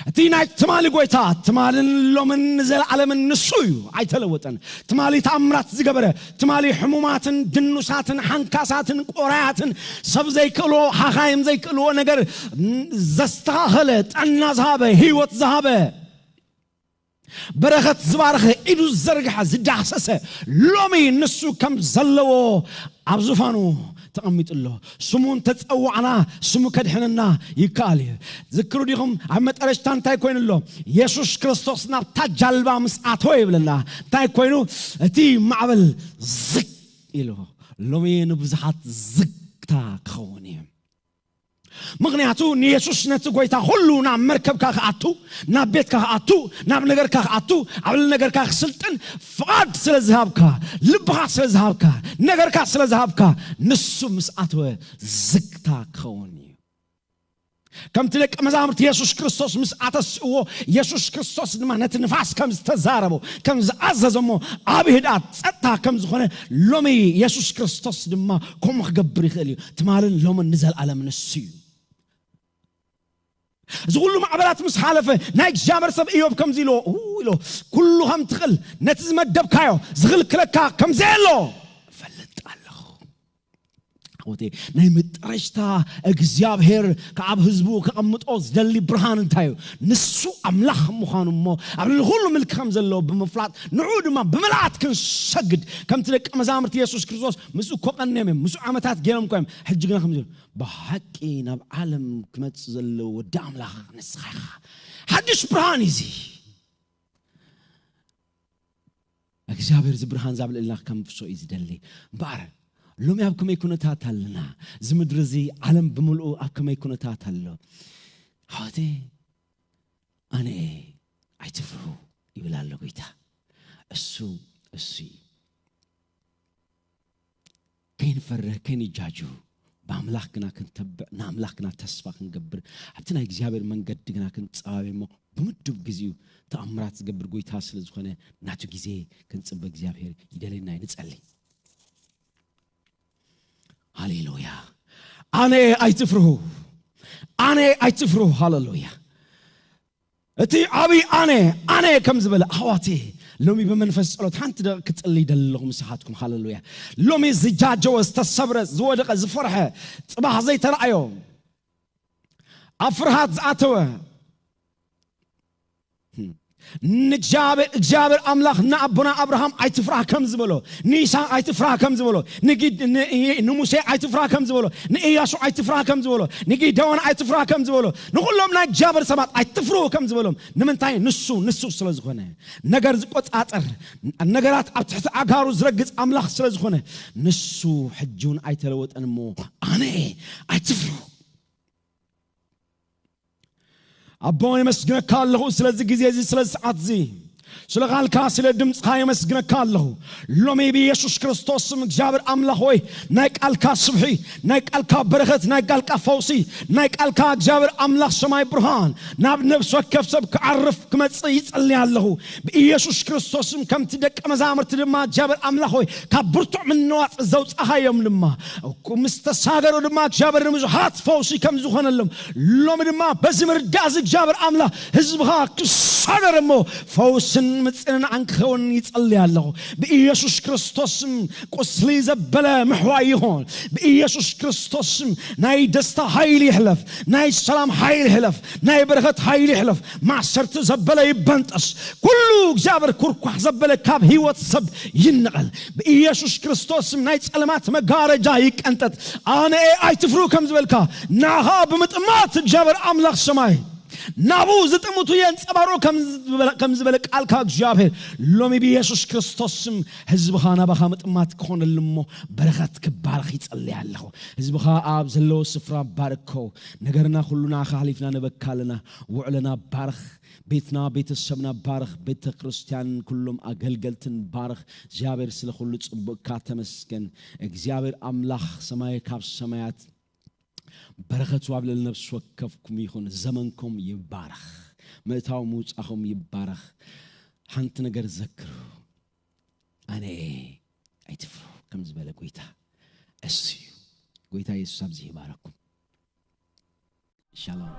እቲ ናይ ትማሊ ጎይታ ትማልን ሎምን ንዘለዓለምን ንሱ እዩ፣ ኣይተለወጠን። ትማሊ ተኣምራት ዝገበረ፣ ትማሊ ሕሙማትን ድኑሳትን ሓንካሳትን ቆራያትን ሰብ ዘይክእልዎ ሓኻይም ዘይክእልዎ ነገር ዘስተኻኸለ፣ ጠና ዝሃበ፣ ህይወት ዝሃበ፣ በረኸት ዝባረኸ፣ ኢዱ ዝዘርግሐ ዝዳህሰሰ ሎሚ ንሱ ከም ዘለዎ ኣብ ዙፋኑ ተቐሚጡ ኣሎ። ስሙ እንተጸዋዕና ስሙ ከድሕነና ይከኣል እዩ። ዝክሩ ዲኹም? ኣብ መጠረሽታ እንታይ ኮይኑ ኣሎ? የሱስ ክርስቶስ ናብታ ጃልባ ምስ ኣተወ ይብለና እንታይ ኮይኑ? እቲ ማዕበል ዝግ ኢሉ። ሎሚ ንብዙሓት ዝግታ ክኸውን እዩ። ምኽንያቱ ንየሱስ ነቲ ጎይታ ኩሉ ናብ መርከብካ ክኣቱ፣ ናብ ቤትካ ክኣቱ፣ ናብ ነገርካ ክኣቱ፣ ኣብ ነገርካ ክስልጥን ፍቓድ ስለ ዝሃብካ፣ ልብኻ ስለ ዝሃብካ፣ ነገርካ ስለ ዝሃብካ፣ ንሱ ምስ ኣተወ ዝግታ ክኸውን እዩ። ከምቲ ደቂ መዛሙርቲ የሱስ ክርስቶስ ምስ ኣተስእዎ፣ የሱስ ክርስቶስ ድማ ነቲ ንፋስ ከም ዝተዛረቦ ከም ዝኣዘዘሞ፣ ኣብ ህድኣት ጸጥታ ከም ዝኾነ፣ ሎሚ የሱስ ክርስቶስ ድማ ከምኡ ክገብር ይኽእል እዩ። ትማልን ሎምን ንዘለኣለም ንሱ እዩ። እዚ ኩሉ ማዕበላት ምስ ሓለፈ፣ ናይ እግዚኣብሔር ሰብ እዮብ ከምዚ ኢልዎ፣ ኡ ኢሎ፣ ኩሉ ከም ትኽእል፣ ነቲ ዝመደብካዮ ዝኽልክለካ ከም ዘየሎ እፈልጥ ኣለኹ። ኣሕዋተይ፣ ናይ መጠረሽታ እግዚኣብሔር ካብ ህዝቡ ከቐምጦ ዝደሊ ብርሃን እንታይ እዩ? ንሱ ኣምላኽ ምዃኑ እሞ ኣብ ልዕሊ ኩሉ ምልኪ ከም ዘለዎ ብምፍላጥ ንዕኡ ድማ ብምልኣት ክንሰግድ ከምቲ ደቂ መዛሙርቲ የሱስ ክርስቶስ ምስኡ እኮ ቀንዮም እዮም። ምስኡ ዓመታት ገይሮም እኮ እዮም። ሕጂ ግና ከምዚ ኢሉ፣ ብሓቂ ናብ ዓለም ክመጽእ ዘሎ ወዲ ኣምላኽ ንስኻ ኢኻ። ሓድሽ ብርሃን እዩ እዚ። እግዚኣብሔር እዚ ብርሃን ዛብ ልዕልና ከም ፍሶ እዩ ዝደሊ። እምበኣር ሎሚ ኣብ ከመይ ኩነታት ኣለና? እዚ ምድሪ እዚ ዓለም ብምልኡ ኣብ ከመይ ኩነታት ኣሎ? ኣሕዋተይ፣ ኣነ እየ፣ ኣይትፍርሁ ይብል ኣሎ ጎይታ። እሱ እሱ እዩ። ከይንፈርህ ከይንጃጁ ብኣምላኽ ግና ክንተብዕ ንኣምላኽ ግና ተስፋ ክንገብር ኣብቲ ናይ እግዚኣብሔር መንገዲ ግና ክንጸባበ እሞ ብምዱብ ግዜኡ ተኣምራት ዝገብር ጎይታ ስለ ዝኾነ ናቱ ግዜ ክንጽበ እግዚኣብሔር ይደለና እዩ። ንጸሊ። ሃሌሉያ። ኣነ ኣይትፍርሁ፣ ኣነ ኣይትፍርሁ። ሃሌሉያ። እቲ ዓብዪ ኣነ ኣነ ከም ዝበለ ኣሕዋቴ ሎሚ ብመንፈስ ጸሎት ሓንቲ ደቂ ክጽልይ ደለኹ ምሳኻትኩም። ሃሌሉያ። ሎሚ ዝጃጀወ ዝተሰብረ ዝወደቐ ዝፈርሐ ጽባሕ ዘይተረኣዮ ኣብ ፍርሃት ዝኣተወ ንእግዚኣብሔር እግዚኣብሔር ኣምላኽ ንኣቦና ኣብርሃም ኣይትፍራህ ከም ዝበሎ ንይስሐቅ ኣይትፍራህ ከም ዝበሎ ንጊድ- ን- ንሙሴ ኣይትፍራህ ከም ዝበሎ ንኢያሱ ኣይትፍራህ ከም ዝበሎ ንጊደዎን ኣይትፍራህ ከም ዝበሎ ንኹሎም ናይ እግዚኣብሔር ሰባት ኣይትፍርሁ ከም ዝበሎም ንምንታይ ንሱ ንሱ ስለ ዝኾነ ነገር ዝቆጻጸር ነገራት ኣብ ትሕቲ ኣጋሩ ዝረግጽ ኣምላኽ ስለ ዝኾነ ንሱ ሕጂ እውን ኣይተለወጠን እሞ ኣነ ኣይትፍርሁ ኣቦ የመስግነካ ኣለኹ ስለዚ ግዜ እዚ ስለዚ ሰዓት እዚ ስለ ቃልካ ስለ ድምፅካ የመስግነካ ኣለኹ ሎሚ ብኢየሱስ ክርስቶስ ስም እግዚኣብሔር ኣምላኽ ሆይ ናይ ቃልካ ስብሒ ናይ ቃልካ በረኸት ናይ ቃልካ ፈውሲ ናይ ቃልካ እግዚኣብሔር ኣምላኽ ሰማይ ብርሃን ናብ ነብሲ ወከፍ ሰብ ክዓርፍ ክመፅእ ይጸልይ ኣለኹ ብኢየሱስ ክርስቶስ ስም ከምቲ ደቂ መዛሙርቲ ድማ እግዚኣብሔር ኣምላኽ ሆይ ካብ ብርቱዕ ምንዋፅ ዘውፃኻዮም ድማ ምስ ተሳገሩ ድማ እግዚኣብሔር ንብዙሓት ፈውሲ ከም ዝኾነሎም ሎሚ ድማ በዚ ምርዳእ እዚ እግዚኣብሔር ኣምላኽ ህዝብኻ ክሳገር እሞ ፈውስን ምፅንናዕን ክኸውን ይጸልይ ኣለኹ ብኢየሱስ ክርስቶስ ስም ቁስሊ ዘበለ ምሕዋይ ይኹን ብኢየሱስ ክርስቶስ ስም ናይ ደስታ ሓይሊ ይሕለፍ ናይ ሰላም ሓይሊ ይሕለፍ ናይ በረኸት ሓይሊ ይሕለፍ ማእሰርቲ ዘበለ ይበንጠስ ኩሉ እግዚኣብሔር ኩርኳሕ ዘበለ ካብ ህይወት ሰብ ይነቐል ብኢየሱስ ክርስቶስ ስም ናይ ጸለማት መጋረጃ ይቀንጠጥ ኣነ ኣይትፍሩ ከም ዝበልካ ናኻ ብምጥማት እግዚኣብሔር ኣምላኽ ሰማይ ናብኡ ዝጥምቱ የንጸባርቑ ከም ዝበለ ቃልካ እግዚኣብሔር ሎሚ ብኢየሱስ ክርስቶስ ስም ህዝብኻ ናባኻ ምጥማት ክኾነሉ እሞ በረኸት ክባረኽ ይጸልይ ኣለኹ ህዝብኻ ኣብ ዘለዎ ስፍራ ባርኮ ነገርና ኩሉ ንዓኻ ሓሊፍና ንበካ ኣለና ውዕለና ባርኽ ቤትና ቤተሰብና ባርኽ ቤተ ክርስቲያን ኩሎም ኣገልገልትን ባርኽ እግዚኣብሔር ስለ ኩሉ ጽቡቅካ ተመስገን እግዚኣብሔር ኣምላኽ ሰማይ ካብ ሰማያት በረኸቱ ኣብ ልዕሊ ነፍሲ ወከፍኩም ይኹን ዘመንኩም ይባረኽ ምእታው ምውፃኹም ይባረኽ ሓንቲ ነገር ዘክሩ ኣነ ኣይትፍሩ ከም ዝበለ ጎይታ እሱ እዩ ጎይታ የሱስ ኣብዚ ይባረኩም ሻሎም